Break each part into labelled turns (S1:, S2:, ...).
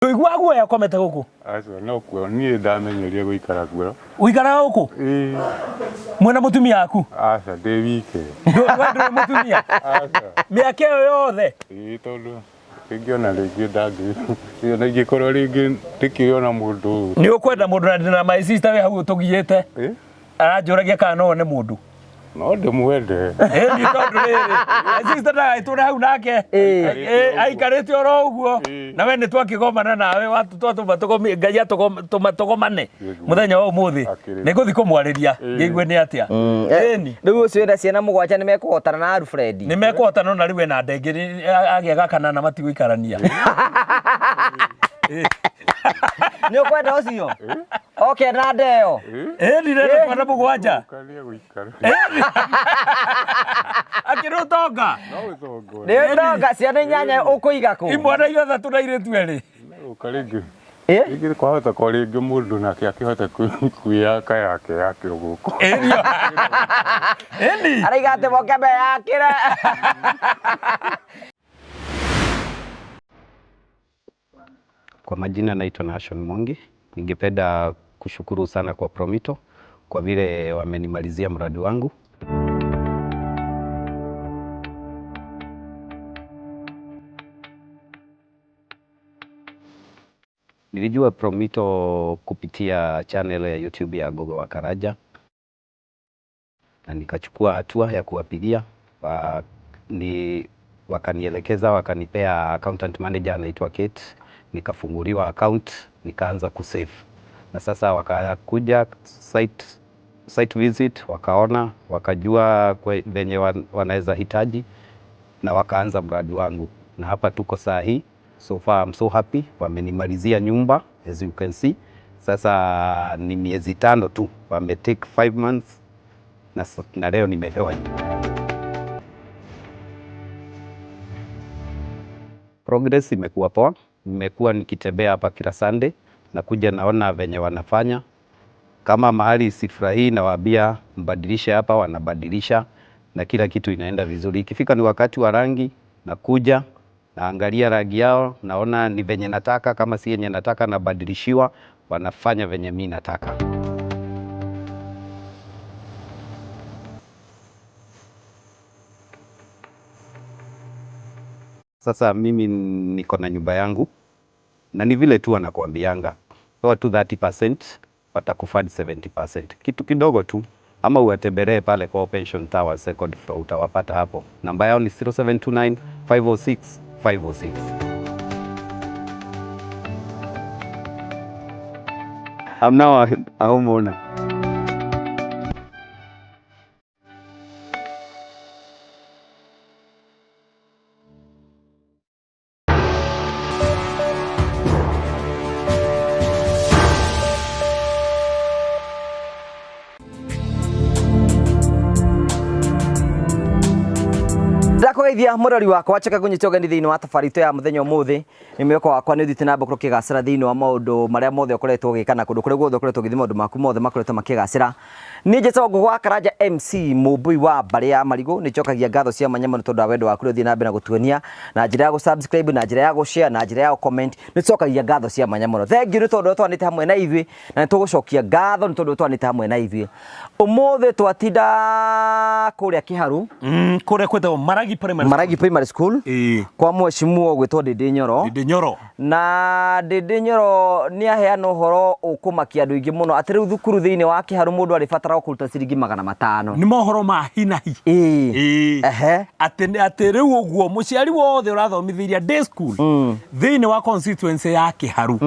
S1: Ndũiguaga guoya ũkomete gũkũ?
S2: Aca no kuo niĩ ndamenyeria gũikara kuo.
S1: Ũikaraga gũkũ?
S2: Ĩĩ.
S1: Mwĩna mũtumia waku?
S2: Aca ndĩ wike.
S1: We ndũrĩ mũtumia?
S2: Aca.
S1: Mĩaka ĩyo yothe?
S2: Ĩĩ tondũ rĩngĩ ona rĩngĩ ndangĩ ona ingĩkorwo rĩngĩ ndĩkĩrĩ ona mũndũ.
S1: Nĩ ũkwenda mũndũ na ndĩna my sister wĩ hau ũtũgiĩte.
S2: Ĩ?
S1: Aranjũragia kana no one mũndũ.
S2: No ndĩmwende.
S1: Ĩni tondũ rĩrĩ, my sister ndagagĩtũre hau nake.
S2: Ĩĩ.
S1: Ĩ, aikarĩte oro ũguo.
S2: Ĩĩ.
S1: Na we nĩ twakĩgomana nawe twatũma tũgomi Ngai atũma tũgomane
S2: Nĩguo.
S1: mũthenya wa ũmũthĩ.
S2: Akĩrĩ.
S1: Nĩ ngũthiĩ kũmwarĩria
S2: Ĩĩ.
S1: ngĩigue nĩ atĩa. Ĩni.
S3: Rĩu ũcio wĩna ciana mũgwanja nĩ mekũhotana na Alfred.
S1: Nĩ mekũhotana na rĩu ena nda ĩngĩ agĩa gakanana matigũikarania.
S3: Nĩ ũkwenda ũcio? Oke na nda ĩyo.
S1: Ĩni rĩrĩ twana mũgwanja.
S2: Ũkaria gũikara.
S1: Akĩrĩ ũtonga.
S2: No ũtongo.
S3: Nĩ ũtonga ciana inyanya ũkũiga kũ?
S1: Imwana ithathatũ na airĩtu erĩ.
S2: Ũka rĩngĩ.
S3: Ĩ?
S2: Rĩngĩ kwahota kwa rĩngĩ mũndũ nake akĩhota kwĩyaka yake yake gũkũ.
S1: Ĩni. Ĩni.
S3: Araiga atĩ moke meyakĩre.
S4: Kwa majina naitwa Nashon Mwangi. Ningependa kushukuru sana kwa Promito kwa vile wamenimalizia mradi wangu. Nilijua Promito kupitia channel ya YouTube ya Gogo wa Karaja na nikachukua hatua ya kuwapigia ni wakanielekeza, wakanipea accountant manager anaitwa Kate, nikafunguliwa account, nikaanza kusave. Na sasa wakakuja site visit, wakaona, wakajua venye wanaweza hitaji na wakaanza mradi wangu. Na hapa tuko saa hii, so far I'm so happy, wamenimalizia nyumba as you can see. Sasa ni miezi 5 tu, wame take 5 months na leo nimepewa nyumba. Progress imekuwa poa, nimekuwa nikitembea hapa kila Sunday, nakuja naona venye wanafanya. Kama mahali sifurahii nawaambia mbadilishe hapa, wanabadilisha na kila kitu inaenda vizuri. Ikifika ni wakati wa rangi, nakuja, naangalia rangi yao, naona ni venye nataka, kama si yenye nataka nabadilishiwa, wanafanya venye mi nataka. Sasa mimi niko na nyumba yangu na ni vile tu wanakuambianga toa tu 30% watakufund 70%. Kitu kidogo tu, ama uwatembelee pale kwa Pension Tower second floor, utawapata hapo. Namba yao ni 0729 506 506. I'm now a homeowner.
S3: Ndakũgeithia mũrori wakwa njoke ngũnyite ũgeni thĩinĩ wa tabarĩra itũ ya mũthenya ũmũthĩ. Nĩ mwĩhoko wakwa nĩ ũthiĩte na mbere ũkĩgacĩra thĩinĩ wa maũndũ marĩa mothe ũkoretwo ũgĩka na kũndũ kũrĩa guothe ũkoretwo ũgĩthiĩ maũndũ maku mothe makoretwo makĩgacĩra. Niĩ njĩtagwo Ngũgũ wa Karanja MC Mũmbui wa mbarĩ ya Marigũ. Nĩ njokagia ngatho cia mwanya mũno tondũ wa wendo waku ũrĩa ũthiĩ na mbere na gũtuonia na njĩra ya gũ-subscribe, na njĩra ya gũ-share, na njĩra ya gũ-comment. Nĩ tũcokagia ngatho cia mwanya mũno. Thank you nĩ tondũ ũtwanĩte hamwe na ithuĩ na nĩ tũgũcokia ngatho nĩ tondũ ũtwanĩte hamwe na ithuĩ. Ũmũthĩ twatinda kũrĩa Kĩharu.
S1: Kũrĩa kwĩtagwo Maragi Primary School.
S3: Maragi Primary School.
S1: Ĩĩ.
S3: Kwa mheshimiwa ũgwĩtwo Ndĩndĩ Nyoro.
S1: Ndĩndĩ Nyoro.
S3: Na Ndĩndĩ Nyoro nĩ aheana ũhoro ũkũmakia andũ aingĩ mũno atĩ rĩu thukuru thĩinĩ wa Kĩharu mũndũ arĩbataraga kũruta ciringi 500.
S1: Nĩ mohoro ma hi na hi.
S3: Ĩĩ.
S1: Ĩĩ.
S3: Ehe.
S1: Atĩ rĩu ũguo mũciari wothe ũrathomithĩria day school thĩinĩ wa constituency ya Kĩharu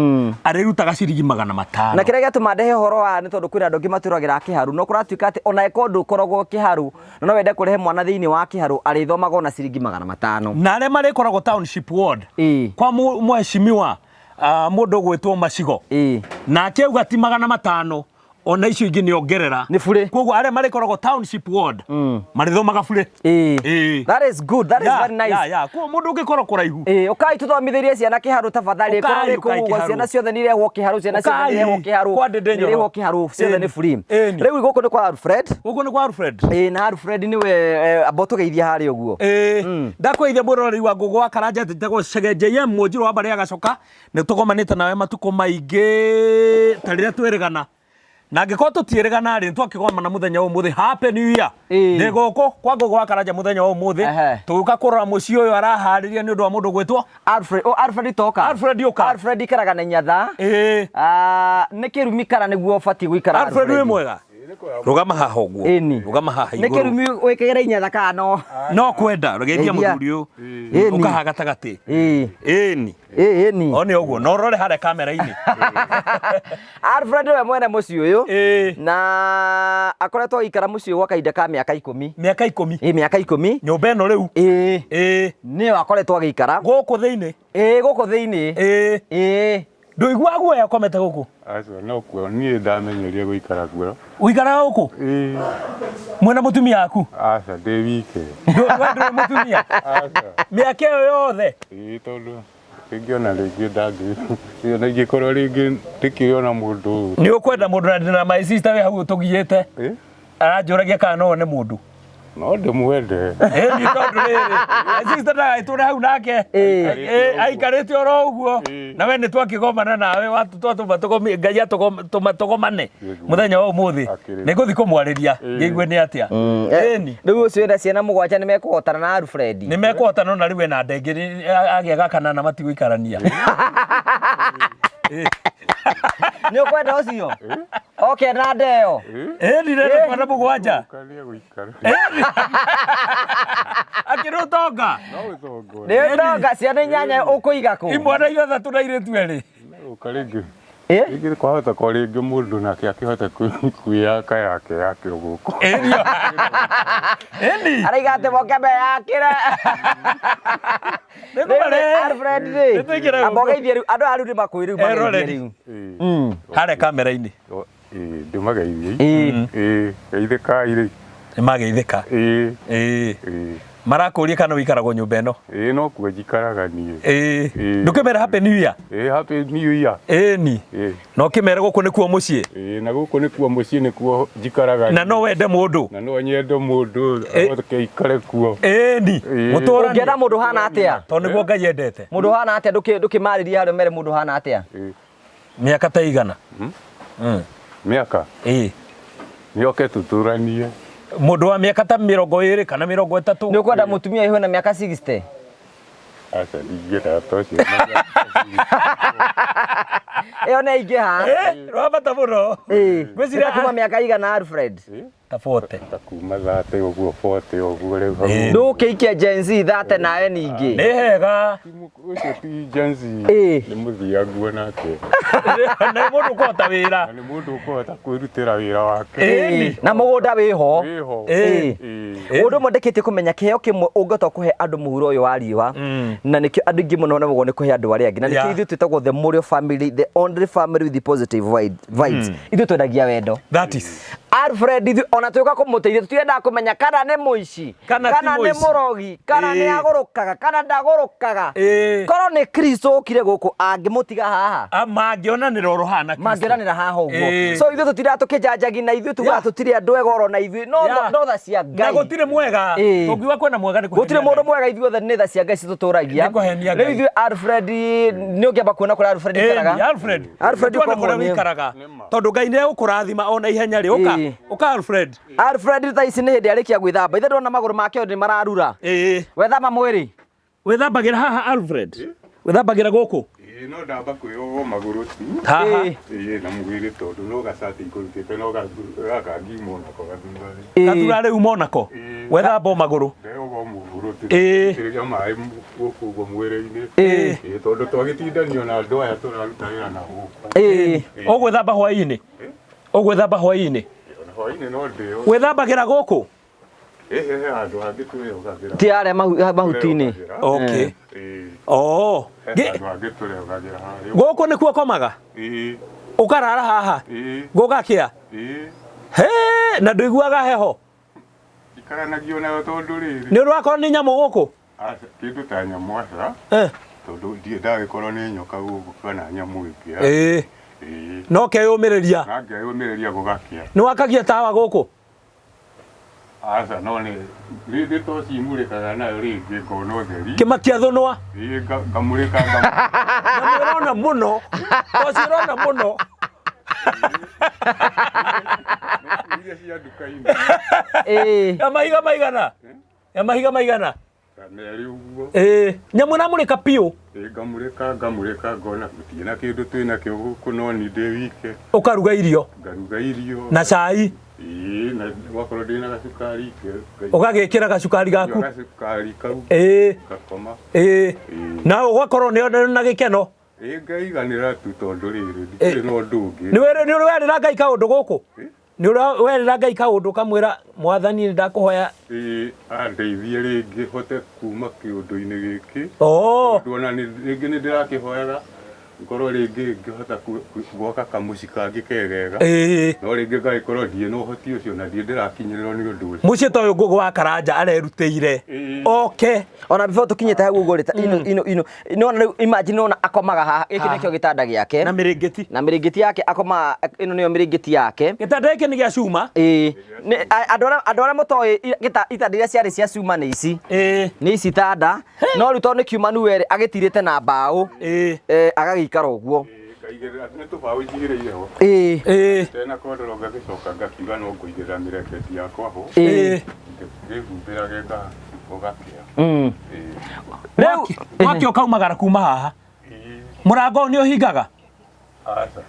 S1: arĩrutaga ciringi 500.
S3: Na kĩrĩa gĩatũma ndehe ũhoro wa nĩ tondũ kwĩna andũ angĩ matũragĩra Kĩharu no kũratuĩka atĩ ona ĩkorwo ndũkoragwo Kĩharu na no wende kũrehe mwana thĩinĩ wa Kĩharu arĩthomaga ona ciringi 500.
S1: Na arĩa marĩkoragwo township ward
S3: Ĩĩ.
S1: kwa mheshimiwa mũndũ ũgwĩtwo Macigo.
S3: Ĩĩ.
S1: Nake auga ti 500 Ona icio ingĩ nĩ ongerera.
S3: Nĩ burĩ.
S1: Koguo arĩa marĩkoragwo township ward marĩthomaga burĩ. Ĩĩ.
S3: That is good, that is very nice.
S1: Ya koguo mũndũ ũngĩkorwo kũraihu.
S3: Ĩĩ, ũkai tũthomithĩrie ciana kĩharũ tafadhali.
S1: Ũkai,
S3: Ĩkorwo wĩ
S1: ũkai
S3: kũu ũguo,
S1: kĩharũ.
S3: ciana ciothe nĩ irehwo kĩharũ, ciana ciothe nĩ
S1: Ũkai,
S3: irehwo kĩharũ.
S1: kwa Ndĩndĩ
S3: Nĩ irehwo
S1: Nyoro.
S3: kĩharũ, ciothe nĩ
S1: Ĩni.
S3: free.
S1: Ĩni.
S3: Rĩu gũkũ nĩ kwa Alfred.
S1: Gũkũ nĩ kwa Alfred.
S3: Ĩĩ, na Alfred nĩwe amba ũtũgeithie harĩa ũguo.
S1: Ĩĩ, ndakũgeithia mũroreri wa Ngũgũ wa Karanja, njĩtagwo Chege JM Mũnjirũ wa mbarĩ ya Gacoka. Nĩ tũgomanĩte nawe matukũ maingĩ ta rĩrĩa twĩrĩgana, na angĩkorwo tũtiĩrĩgana rĩ, twakĩgomana mũthenya wa ũmũthĩ. Happy New Year.
S3: Ĩĩ.
S1: Ndĩ gũkũ kwa Ngũgũ wa Karanja mũthenya wa ũmũthĩ, tũgĩũka kũrora mũciĩ ũyũ araharĩria nĩ ũndũ wa mũndũ gwĩtwo
S3: Alfred, oh, Alfred toka.
S1: Alfred ũka.
S3: Alfred ikaraga na Nyatha.
S1: Ĩĩ.
S3: Ah, nĩ kĩrumi kana nĩguo ũbatiĩ gũikara?
S1: Alfred, wĩ mwega? Rũgama haha ũguo.
S3: Ĩni.
S1: Rũgama haha
S3: Nĩ
S1: igũrũ.
S3: kĩrumi wĩkagĩra inyatha kana no?
S1: No kwenda geithia
S3: Geithia.
S1: mũthuri ũyũ.
S3: Ĩni.
S1: Ũka haha gatagatĩ.
S3: Ĩĩ.
S1: Ĩni.
S3: Ĩĩ, ĩni.
S1: O nĩ ũguo, na ũrore harĩa kamera-inĩ.
S3: Alfred nĩwe mwene mũciĩ ũyũ.
S1: Ĩĩ.
S3: Na akoretwo agĩikara mũciĩ gwa kahinda ka mĩaka 10.
S1: Mĩaka 10.
S3: Ĩĩ, mĩaka 10.
S1: Nyũmba ĩno rĩu.
S3: Ĩĩ.
S1: Ĩĩ.
S3: Nĩyo akoretwo agĩikara.
S1: Gũkũ thĩinĩ.
S3: Ĩĩ, gũkũ thĩinĩ.
S1: Ĩĩ.
S3: Ĩĩ.
S1: Ndũiguaga guoya ũkomete gũkũ?
S2: Aca, no kuo niĩ ndamenyeria gũikara kuo.
S1: Ũikaraga gũkũ?
S2: Ĩĩ.
S1: Mwĩna mũtumia waku?
S2: Aca, ndĩ wike.
S1: We ndũrĩ mũtumia?
S2: Aca.
S1: Mĩaka ĩyo yothe?
S2: Ĩĩ, tondũ rĩngĩ ona rĩngĩ ndangĩ ona ingĩkorwo rĩngĩ ndĩkĩrĩ ona mũndũ.
S1: Nĩ ũkwenda mũndũ, na ndĩna my sister wĩ hau ũtũgiĩte.
S2: Ĩ?
S1: Aranjũragia kana no one mũndũ.
S2: No ndĩmwende.
S1: Ĩni tondũ rĩrĩ, my sister ndagagĩtũre hau nake.
S3: Ĩĩ.
S1: Ĩ, aikarĩte oro ũguo.
S2: Ĩĩ.
S1: Na we nĩ twakĩgomana nawe, twatũma Ngai atũma tũgomane
S2: Nĩguo.
S1: mũthenya wa ũmũthĩ.
S2: Akĩrĩ.
S1: Nĩ ngũthiĩ kũmwarĩria
S2: Ĩĩ.
S1: ngĩigue nĩ atĩa. Ĩni.
S3: Rĩu ũcio wĩna ciana 7 nĩ mekũhotana na Alfred?
S1: Nĩ mekũhotana, na rĩu ena ndengĩ agĩa gakana na matigũikarania.
S3: Nĩ ũkwenda ũcio? Oke na ndeo.
S1: Ĩni rĩrĩ twana 7.
S2: Ũkaria gũikara.
S1: Ĩni. Akĩrĩ ũtonga.
S2: No ũtongo.
S3: Nĩ ũtonga, ciana 8 ũkũiga kũ?
S1: Imwana 6 na airĩtu 2.
S2: Ũka rĩngĩ.
S3: Ĩ?
S2: Rĩngĩ kwahota kwa rĩngĩ mũndũ nake akĩhota kwĩyaka yake yake gũkũ.
S1: Ĩni. Ĩni.
S3: Araiga atĩ moke meyakĩre.
S1: Nĩngũmarehe.
S3: Alfred rĩ,
S1: Nĩtũingĩre
S3: amba
S1: gũkũ.
S3: ũgeithie rĩu andũ aya, rĩu nĩ makũĩ rĩu, mageithie
S1: Eroreri.
S3: rĩu.
S2: Ĩĩ.
S1: Harĩa kamera-inĩ.
S2: Ĩĩ, ndĩmageithie.
S3: Ĩĩ.
S2: Ĩĩ, geithĩkai rĩ.
S1: Nĩ mageithĩka.
S2: Ĩĩ.
S1: Ĩĩ.
S2: Ĩĩ.
S1: Marakũria kana ũikaragwo nyũmba ĩno.
S2: Ĩĩ, no kuo njikaraga niĩ.
S1: Ĩĩ.
S2: Ĩĩ.
S1: Ndũkĩmere happy new year.
S2: Ĩĩ, happy new year.
S1: Ĩni.
S2: Ĩĩ.
S1: Na ũkĩmere gũkũ nĩkuo mũciĩ.
S2: Ĩĩ, na gũkũ nĩkuo mũciĩ, nĩkuo njikaraga.
S1: Na no wende mũndũ.
S2: Na no nyende mũndũ ahote aikare kuo.
S1: Ĩni.
S2: Ĩĩ.
S1: Mũtũranie.
S3: Ũngĩenda mũndũ hana atĩa?
S1: Tondũ nĩguo Ngai endete.
S3: Mũndũ hana atĩa? Ndũkĩmarĩrie harĩa mere mũndũ hana atĩa?
S2: Ĩĩ.
S1: Mĩaka ta igana?
S2: Mĩaka?
S1: Ĩĩ.
S2: Nĩoke tũtũranie.
S1: Mũndũ wa mĩaka ta 20 kana 30.
S3: Nĩ ũkwenda mũtumia wĩna mĩaka 60?
S2: Aca, ndingĩenda ta ũcio.
S3: Ĩyo nĩ aingĩha.
S1: Ĩ, rwa bata mũno.
S3: Ĩĩ.
S1: Ngwĩciria
S3: Kuma mĩaka igana, Alfred?
S1: Ta 40.
S2: Ta kuma 30 ũguo, 40 ũguo rĩu hau.
S1: Ĩĩ.
S3: Ndũkĩikia Gen Z 30 nawe ningĩ.
S1: Nĩ hega.
S2: Ũcio ti Gen Z.
S3: Ĩĩ.
S2: Nĩ mũthianguo nake.
S1: Nĩ mũndũ ũkũhota wĩra.
S2: Na nĩ mũndũ ũkũhota kwĩrutĩra wĩra wake.
S1: Ĩni.
S3: Na mũgũnda wĩho.
S2: Wĩho.
S1: Ĩĩ.
S2: Ĩĩ.
S3: Ũndũ ũmwe ndĩkĩtie kũmenya, kĩheo kĩmwe ũngĩhota kũhe andũ mũhuro ũyũ wa riũa, na nĩkĩo andũ aingĩ mũno nemagwo nĩ kũhe andũ arĩa angĩ, na nĩkĩo ithuĩ twĩtagwo the Mũrĩo family, the only family with the positive vibes, ithuĩ twendagia wendo.
S1: That is.
S3: Alfred, ithuĩ ona twĩka kũmũteithia tũtiendaga kũmenya kana nĩ mũici,
S1: Kana ti
S3: kana nĩ
S1: mũici.
S3: mũrogi, kana nĩ
S1: Ĩĩ.
S3: agũrũkaga kana ndagũrũkaga.
S1: Ĩĩ.
S3: Korwo nĩ Kristo ũkire gũkũ angĩmũtiga haha.
S1: Mangĩonanĩra oro hana Kristo.
S3: Mangĩonanĩra haha ũguo.
S1: Ĩĩ.
S3: So ithuĩ tũtindaga tũkĩnjanjagi na ithuĩ tugaga tũtirĩ andũ ega oro na ithuĩ no no tha cia
S1: Na
S3: Ngai.
S1: gũtirĩ mwega.
S3: Ĩĩ.
S1: Tũngiuga kwĩna mwega nĩ
S3: Gũtirĩ
S1: kũhenia
S3: mũndũ
S1: Ngai.
S3: mwega, ithuothe nĩ tha cia Ngai citũtũragia.
S1: Nĩ kũhenia
S3: Rĩu
S1: Ngai.
S3: ithuĩ Alfred nĩ ũngĩamba kuona kũrĩa Alfred
S1: Ĩni,
S3: ikaraga.
S1: Alfred.
S3: Alfred
S1: Tuone kũrĩa
S3: ũkamwonia.
S1: wĩikaraga. Tondũ Ngai nĩ egũkũrathima ona ihenya rĩ. Ũka.
S3: Ĩĩ.
S1: Ũka Alfred.
S3: Alfred thaa ici nĩ hĩndĩ arĩkia gwĩthamba, ithe ndona magũrũ make nĩ mararura.
S1: Ĩĩ.
S3: Wethamba mwĩrĩ.
S1: Wĩthambagĩra haha, Alfred? Wĩthambagĩra gũkũ?
S2: Ĩĩ, no ndamba kwĩyoga magũrũ tu.
S1: Haha.
S3: Ĩĩ.
S2: Ĩĩ, na mwĩrĩ tondũ no gacati ngũrutĩte no gaka ngimwo nako gathura rĩ.
S1: Gathura rĩu monako.
S2: Ĩĩ.
S1: Wethamba o magũrũ.
S2: Ndeyoga magũrũ tu.
S1: Ĩĩ.
S2: Itĩrĩria maĩ gũkũ ũguo mwĩrĩ-inĩ.
S3: Ĩĩ.
S2: Ĩĩ, tondũ twagĩtindanio na andũ aya tũraruta wĩra na gũkũ.
S3: Ĩĩ.
S1: Ũgwĩthamba hwaĩ-inĩ? Ũgwĩthamba hwaĩ-inĩ?
S2: Ona hwaĩ-inĩ no ndĩo.
S1: Wĩthambagĩra gũkũ?
S2: Ĩĩ, he handũ hangĩ twĩyogagĩra.
S3: Ti harĩa mahuti-inĩ.
S2: Twĩyogagĩra.
S1: Okay.
S2: Ĩĩ.
S1: Oh.
S2: He handũ hangĩ tũrĩogagĩra harĩa.
S1: Gũkũ nĩkuo komaga?
S2: Ĩĩ.
S1: Ũkarara haha?
S2: Ĩĩ.
S1: Gũgakĩa?
S2: Ĩĩ.
S1: He, na ndũiguaga heho?
S2: Ikaranagia nayo tondũ rĩrĩ.
S1: Nĩ ũrĩ wakorwo nĩ nyamũ gũkũ?
S2: Aca, kĩndũ ta nyamũ aca.
S1: Eh.
S2: Tondũ ndirĩ ndagĩkorwo nĩ nyoka gũkũ kana nyamũ ĩngĩ.
S1: Ĩĩ.
S2: Ĩĩ.
S1: No keyũmĩrĩria.
S2: Na ngeyũmĩrĩria gũgakĩa.
S1: Nĩ wakagia tawa gũkũ?
S2: Aca, no nĩ rĩngĩ toci imũrĩkaga nayo rĩngĩ ngona ũtheri.
S1: Kĩmakia thũnwa.
S2: Ĩĩ, ngamũrĩka ngamũrĩka.
S1: Na nĩ ũrona mũno. Toci ũrona mũno.
S2: Iria cia nduka-inĩ.
S3: Ĩĩ.
S1: Ya mahiga maigana? Ya mahiga maigana?
S2: Ta merĩ ũguo.
S1: Ĩĩ. Nyamũ ĩramũrĩka piũ.
S2: Ĩĩ, ngamũrĩka ngamũrĩka ngona gũtirĩ na kĩndũ twĩ nakĩo gũkũ no ni ndĩ wike.
S1: Ũkaruga irio.
S2: Ngaruga irio.
S1: Na cai.
S2: Ĩĩ, na wakorwo ndĩ na gacukari
S1: Ũgagĩkĩra gacukari gaku.
S2: Gacukari kau.
S1: Ĩĩ.
S2: Ngakoma.
S1: Ĩĩ.
S2: Ĩĩ.
S1: Na ũgakorwo nĩ na gĩkeno.
S2: Ĩĩ, ngaiganĩra tu tondũ rĩrĩ ndikĩrĩ na ũndũ ũngĩ.
S1: Nĩ ũrĩ werĩra Ngai kaũndũ gũkũ? Nĩ ũrĩ werĩra Ngai kaũndũ ũkamwĩra mwathani nĩ ndakũhoya.
S2: Ĩĩ, andeithie rĩngĩ hote kuma kĩũndũ-inĩ gĩkĩ.
S1: Oo.
S2: Tondũ ona rĩngĩ nĩ ndĩrakĩhoyaga ngorwo rĩngĩ ngĩhota gwaka kamũciĩ kangĩ kegega.
S1: Ĩĩ.
S2: No rĩngĩ ngagĩkorwo ndirĩ na ũhoti ũcio na ndirĩ ndĩrakinyĩrĩrwo nĩ ũndũ ũcio.
S1: Mũciĩ ta ũyũ Ngũgũ wa Karanja arerutĩire. Oke.
S3: Ona before tũkinyĩte hau ũguo rĩ, ta ino ino ino nĩwona rĩu imagine nĩwona akomaga haha, gĩkĩ nĩkĩo gĩtanda gĩake.
S1: Na mĩrĩngĩti.
S3: Na mĩrĩngĩti yake akomaga, ĩno nĩyo mĩrĩngĩti yake.
S1: Gĩtanda gĩkĩ nĩ gĩa cuma.
S3: Ĩĩ. Nĩ andũ arĩa mũtoĩ itanda iria ciarĩ cia cuma nĩ ici.
S1: Ĩĩ.
S3: Nĩ ici itanda. No rĩu tondũ nĩ kiumanu werĩ agĩtirĩte na mbaũ.
S1: Ĩĩ.
S3: Agagĩikara ũguo.
S2: Ngaigĩrĩra nĩ tũbaũ njigĩrĩire ho.
S3: Ĩĩ.
S1: Ĩĩ.
S2: Tena kondoro ngagĩcoka ngakiuga no ngũigĩrĩra mĩrengeti yakwa ho.
S3: Ĩĩ.
S2: Ngĩhumbĩrage gũgakĩa.
S3: Rĩu
S1: Mwaki ũkaumagara kuma haha. Mũrango ũyũ nĩ ũhingaga?
S2: Aca.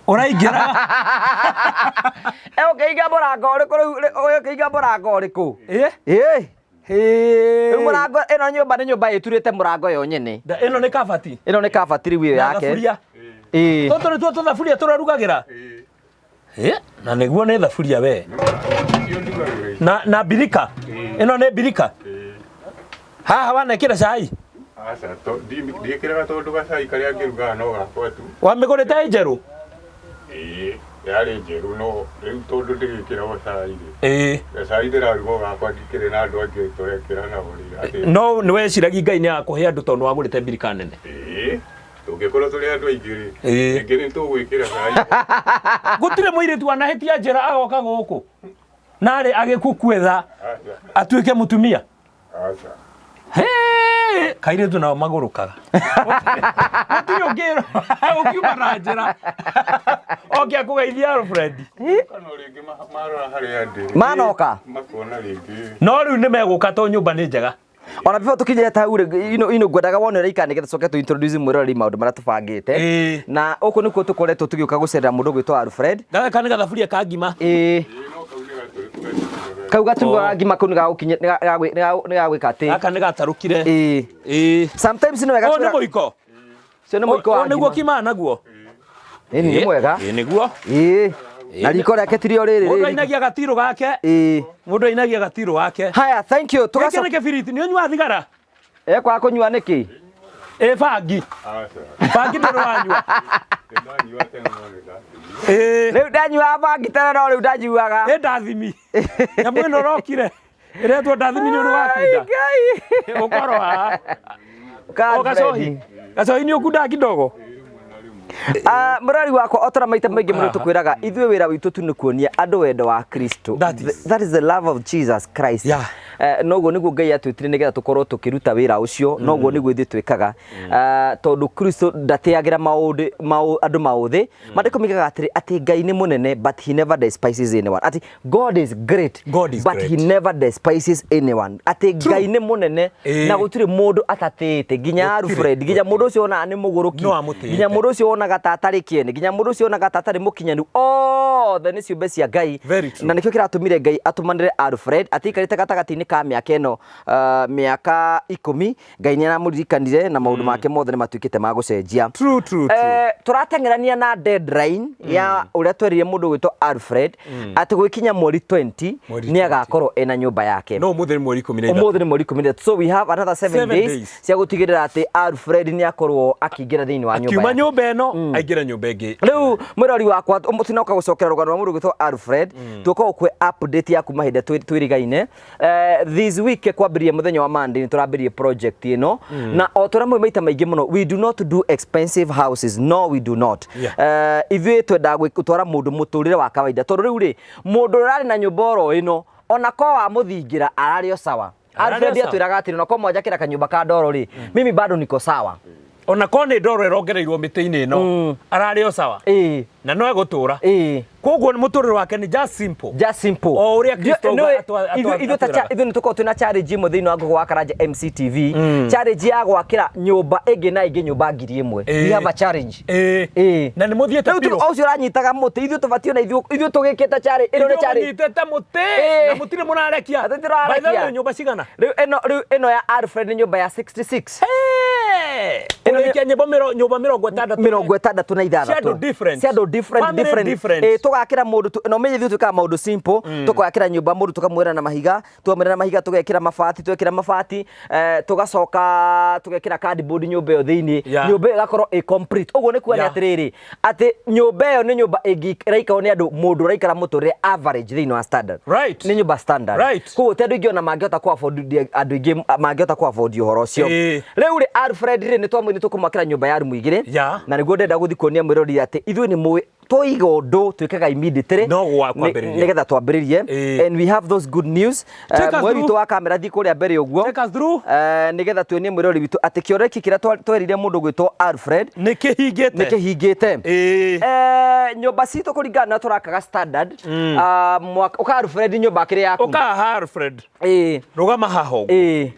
S1: Ũraingĩra.
S3: Ũkĩhinga mũrango ũrĩkũ rĩu? Ũkĩhinga mũrango ũrĩkũ?
S1: Ĩĩ.
S3: Ĩĩ.
S1: Rĩu
S3: Rĩu mũrango ĩno nyũmba nĩ nyũmba ĩturĩte mũrango yo nyene.
S1: Ĩno nĩ kabati.
S3: Ĩno nĩ kabati rĩu ĩyo
S1: Na
S3: yake.
S1: thaburia.
S3: Ĩĩ.
S1: Tũtũ nĩtuo tũthaburia tũrarugagĩra. Ĩĩ, na nĩguo nĩ thaburia we. Na mbirika. Ĩno nĩ mbirika. Haha wanekĩra cai?
S2: Aca, ndiĩkĩraga tondũ gacai karĩa ngĩrugaga no gakwa tu.
S1: Wamĩgũrĩte ĩ njerũ?
S2: Ĩĩ, yarĩ njerũ no rĩu tondũ ndĩgĩkĩragwo cai rĩ.
S1: Ĩĩ.
S2: Gacai ndĩraruga o gakwa ndikĩrĩ na andũ angĩ tũrekĩra nao rĩ. Atĩ
S1: No nĩ weciragia Ngai nĩ agakũhe andũ tondũ wagũrĩte mbirika nene.
S2: Ĩĩ, tũngĩkorwo tũrĩ andũ aingĩ rĩ,
S1: Ĩĩ.
S2: rĩngĩ nĩ tũgwĩkĩra cai.
S1: Gũtirĩ mũirĩtu wanahĩtia njĩra agoka gũkũ. Narĩ agĩkukwetha atuĩke mũtumia.
S2: Aca.
S1: Hee, kairĩtu nao magũrũkaga. Gũtirĩ ũngĩ ũkiuma na njĩra. Oke akũgeithia Alfred.
S2: Kana rĩngĩ marora harĩa ndĩ.
S3: Manoka.
S2: Makona rĩngĩ.
S1: No rĩu nĩ megũka tondũ nyũmba nĩ njega.
S3: Ona before tũkinyĩte hau rĩ, ino ngwendaga wone ũrĩa ikara nĩgetha tũcoke tũ introduce mwĩroreri maũndũ marĩa tũbangĩte.
S1: Ĩĩ.
S3: Na gũkũ nĩkuo tũkoretwo tũgĩũka gũcerera mũndũ ũgwĩtwo Alfred.
S1: Gaka nĩ gathaburia ka ngima.
S3: Ĩĩ. Kau gaturugaga ngima kau nĩ gagwĩka atĩ.
S1: Gaka nĩ gatarũkire.
S3: Ĩĩ.
S1: Ĩĩ.
S3: Sometimes nĩ wega
S1: Ũyũ nĩ mũiko.
S3: Ũcio nĩ mũiko wa
S1: Ũyũ nĩguo
S3: ngima.
S1: kimaga naguo.
S3: Ĩĩ nĩ mwega.
S1: Ĩĩ nĩguo.
S3: Ĩĩ. Na riko rĩake tirio rĩrĩ
S1: Mũndũ
S3: rĩrĩ.
S1: ainagia gatirũ gake.
S3: Ĩĩ.
S1: Mũndũ ainagia gatirũ gake.
S3: Haya, thank you.
S1: Gĩkĩ
S3: Tũgacoka.
S1: nĩ kĩbiriti, nĩ ũnyuaga thigara?
S3: Ekwaga kũnyua nĩkĩ?
S1: Ĩ bangi.
S2: Aca.
S1: Bangi ndũrĩ wanyua.
S2: Ndanyua tene no nĩ ndathimi.
S1: Ĩĩ.
S3: Rĩu ndanyuaga bangi tene no rĩu ndanyuaga.
S1: Ĩ ndathimi. Nyamũ ĩno ũrokire. Ĩretwo ndathimi nĩ ũndũ wa kunda.
S3: Ngai.
S1: Ũkorwo haha.
S3: Ka
S1: O gacohi.
S3: Alfred.
S1: Gacohi nĩ ũkundaga kidogo.
S3: Mũrori wakwa o ta ũrĩa maita maingĩ mũno tũkwĩraga ithuĩ wĩra witũ tu nĩ kuonia andũ wendo wa Kristo.
S1: That is.
S3: That is the love of Jesus Christ.
S1: Yeah.
S3: Noguo nĩguo Ngai atwĩtire nĩgetha tũkorwo tũkĩruta wĩra ũcio, noguo nĩguo ithuĩ twĩkaga. Tondũ Kristo ndatĩagĩra andũ maũthĩ. Maandĩko moigaga atĩrĩ atĩ Ngai nĩ mũnene but he never despises anyone. Atĩ God is great,
S1: God is
S3: but
S1: great.
S3: he never despises anyone. Atĩ Ngai nĩ mũnene
S1: Ĩĩ.
S3: na gũtirĩ mũndũ atatĩĩte nginya
S1: Gũtirĩ,
S3: Alfred, nginya mũndũ ũcio wonaga nĩ mũgũrũki,
S1: No amũtĩĩte.
S3: nginya mũndũ ũcio wonaga ta atarĩ kĩene, nginya mũndũ ũcio wonaga ta atarĩ mũkinyanu, othe nĩ ciũmbe cia Ngai.
S1: Very true.
S3: Na nĩkĩo kĩratũmire Ngai atũmanĩre Alfred atĩikarĩte gatagatĩ-inĩ ka mĩaka ĩno, mĩaka 10, Ngai nĩ aramũririkanire na maũndũ make mothe nĩ matuĩkĩte ma gũcenjia.
S1: True, true, true.
S3: Tũrateng'erania na deadline ya ũrĩa twerire mũndũ ũgwĩtwo Alfred atĩ gwĩkinya mweri 20
S1: Mweri
S3: nĩ agakorwo ena nyũmba yake.
S1: No ũmũthĩ nĩ mweri 13.
S3: Ũmũthĩ nĩ mweri 13. So we have another 7
S1: Seven
S3: days
S1: days.
S3: cia gũtigĩrĩra atĩ Alfred nĩ akorwo akĩingĩra thĩinĩ wa nyũmba
S1: Akiuma
S3: yake.
S1: nyũmba ĩno aingĩre nyũmba ĩngĩ.
S3: Rĩu mwĩrori wakwa tinoka gũcokera rũgano rwa mũndũ ũgwĩtwo Alfred tũka gũkũhe update ya kuma hĩndĩ twĩrĩgaine. This week kwambĩrĩria mũthenya wa Monday nĩ tũrambĩrĩria project ĩno, na o tũrĩa mũĩ maita maingĩ mũno, we do not do expensive houses. No, we do not. Ithuĩ twendaga gũtwara mũndũ mũtũrĩre wa kawaida, tondũ rĩu rĩ, mũndũ ũrarĩ na nyũmba oro ĩno, ona ko wa mũthingira ararĩ o sawa.
S1: Ararĩ o
S3: Alfred
S1: sawa.
S3: atwĩraga atĩrĩ, ona ko mwanjakĩra kanyũmba ka ndoro rĩ, mimi bado niko sawa.
S1: Ona ko nĩ ndoro ĩrongereirwo mĩtĩ-inĩ ĩno, ararĩ o sawa. Na no egũtũra. Koguo mũtũrĩre wake nĩ just simple.
S3: Just simple.
S1: O ũrĩa Kristo auga
S3: Ithuĩ ta
S1: atwĩraga.
S3: Ithuĩ nĩ tũkoragwo twĩna challenge ĩmwe thĩinĩ wa Ngũgũ wa Karanja MCTV, challenge ya gwakĩra nyũmba ĩngĩ na ĩngĩ nyũmba 1000. We have a challenge.
S1: Na nĩ mũthiĩte
S3: Rĩu
S1: biũ.
S3: o ũcio ũranyitaga mũtĩ, ithuĩ tũbatiĩ ona ithuĩ tũgĩkĩte challenge ĩno, nĩ
S1: Ithuĩ
S3: challenge.
S1: mũnyitĩte mũtĩ na mũtirĩ mũrarekia.
S3: Atĩ tũrarekia.
S1: By the way, nyũmba cigana?
S3: Rĩu ĩno ya Alfred nĩ nyũmba ya 66.
S1: Kũrĩkia nyũmba nyũmba 60.
S3: 66.
S1: Cia andũ different.
S3: Cia andũ different.
S1: Family
S3: Different.
S1: different.
S3: Tũgakĩra mũndũ na ũmenye ithuĩ twĩkaga maũndũ simple. Tũgakĩra nyũmba mũndũ, tũkamwĩra na mahiga, twamwĩra na mahiga, tũgekĩra mabati, twekĩra mabati, tũgacoka tũgekĩra cardboard nyũmba ĩyo thĩinĩ. Nyũmba ĩyo ĩgakorwo ĩ complete. Ũguo nĩ kuonia atĩrĩrĩ, atĩ nyũmba ĩyo nĩ nyũmba ĩngĩ ĩraikarwo nĩ andũ, mũndũ ũraikara mũtũrĩre average thĩinĩ wa standard. Nĩ nyũmba standard. Koguo ti andũ aingĩ ona mangĩhota kũ afford, andũ aingĩ mangĩhota kũ afford ũhoro ũcio. Rĩu rĩ, Alfred rĩ, nĩ twamwĩra nĩ tũkũmwakĩra nyũmba ya rumu 2. Na nĩguo ndĩrenda gũthiĩ kuonia mwĩrori atĩ ithuĩ nĩ mũĩ twoiga ũndũ twĩkaga immediately.
S1: No gwa kwambĩrĩria.
S3: Nĩgetha twambĩrĩrie. And we have those good news.
S1: Take us
S3: Mweri
S1: through.
S3: witũ wa kamera, thiĩ kũrĩa mbere ũguo.
S1: Take us through.
S3: Nĩgetha tuonie mwĩrori witũ atĩ kĩoreki kĩrĩa twerire mũndũ gwĩtwo Alfred
S1: nĩ kĩhingĩte.
S3: Nĩ kĩhingĩte. Nyũmba citũ kũringana na tũrakaga standard. Ũka Alfred, nyũmba kĩrĩa yaku.
S1: Ũka haha, Alfred. Rũgama haha ũguo.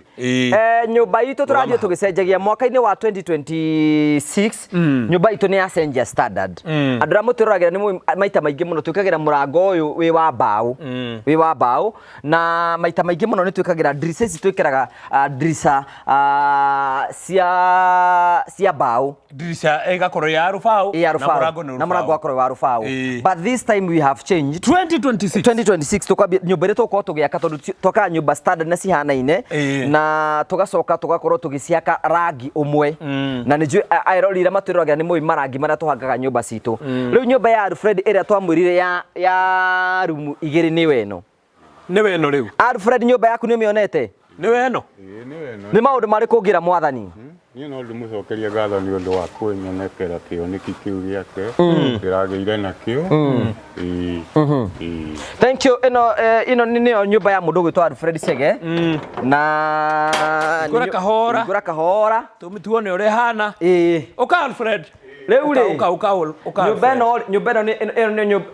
S3: Nyũmba itũ tũrathiĩ tũgĩcenjagia mwaka-inĩ wa 2026. Nyũmba itũ nĩ yacenjia standard. Andũ arĩa mũtwĩroragĩra nĩ mũĩ maita maingĩ mũno twĩkagĩra mũrango ũyũ wĩ wa mbaũ, wĩ wa mbaũ, na maita maingĩ mũno nĩ twĩkagĩra ndirica ici, twĩkĩraga ndirica cia mbaũ.
S1: Ndirica ĩgakorwo ya rũbaũ.
S3: Ya
S1: na
S3: rũbaũ.
S1: Mũrango nĩ
S3: Na mũrango
S1: rũbaũ.
S3: wakorwo wa rũbaũ. But this time we have changed.
S1: 2026.
S3: 2026 tukwambia nyũmba ĩrĩa tũgũkorwo tũgĩaka, tondũ twakaga nyũmba standard na cihanaine, na tũgacoka tũgakorwo tũgĩciaka rangi ũmwe. Na nĩ njũĩ aerori arĩa matwĩroragĩra nĩ mũĩ marangi marĩa tũhangaga nyũmba citũ. Rĩu nyũmba ya Alfred ĩrĩa twamwĩrire ya rumu 2 nĩyo ĩno.
S1: Nĩwe ĩno rĩu.
S3: Alfred, nyũmba yaku nĩ ũmĩonete?
S1: Nĩwe ĩno.
S2: Ĩĩ, nĩwe ĩno.
S3: Nĩ maũndũ marĩkũ ũngĩra mwathani?
S2: Niĩ no ndĩmũcokerie ngatho nĩ ũndũ wa kũnyonekera kĩoneki kĩu gĩake ndĩragĩire nakĩo. Ĩĩ.
S3: Thank you. Ĩno nĩyo nyũmba ya mũndũ ũgwĩtwo Alfred Chege. Na
S1: Hingũra kahora.
S3: Hingũra kahora.
S1: Tuone ũrĩa ĩhana. Ũka, Alfred.
S3: Rĩu rĩ,
S1: Ũka, ũka, ũka, ũka,
S3: nyũmba
S1: Alfred.
S3: ĩno, nyũmba ĩno nĩ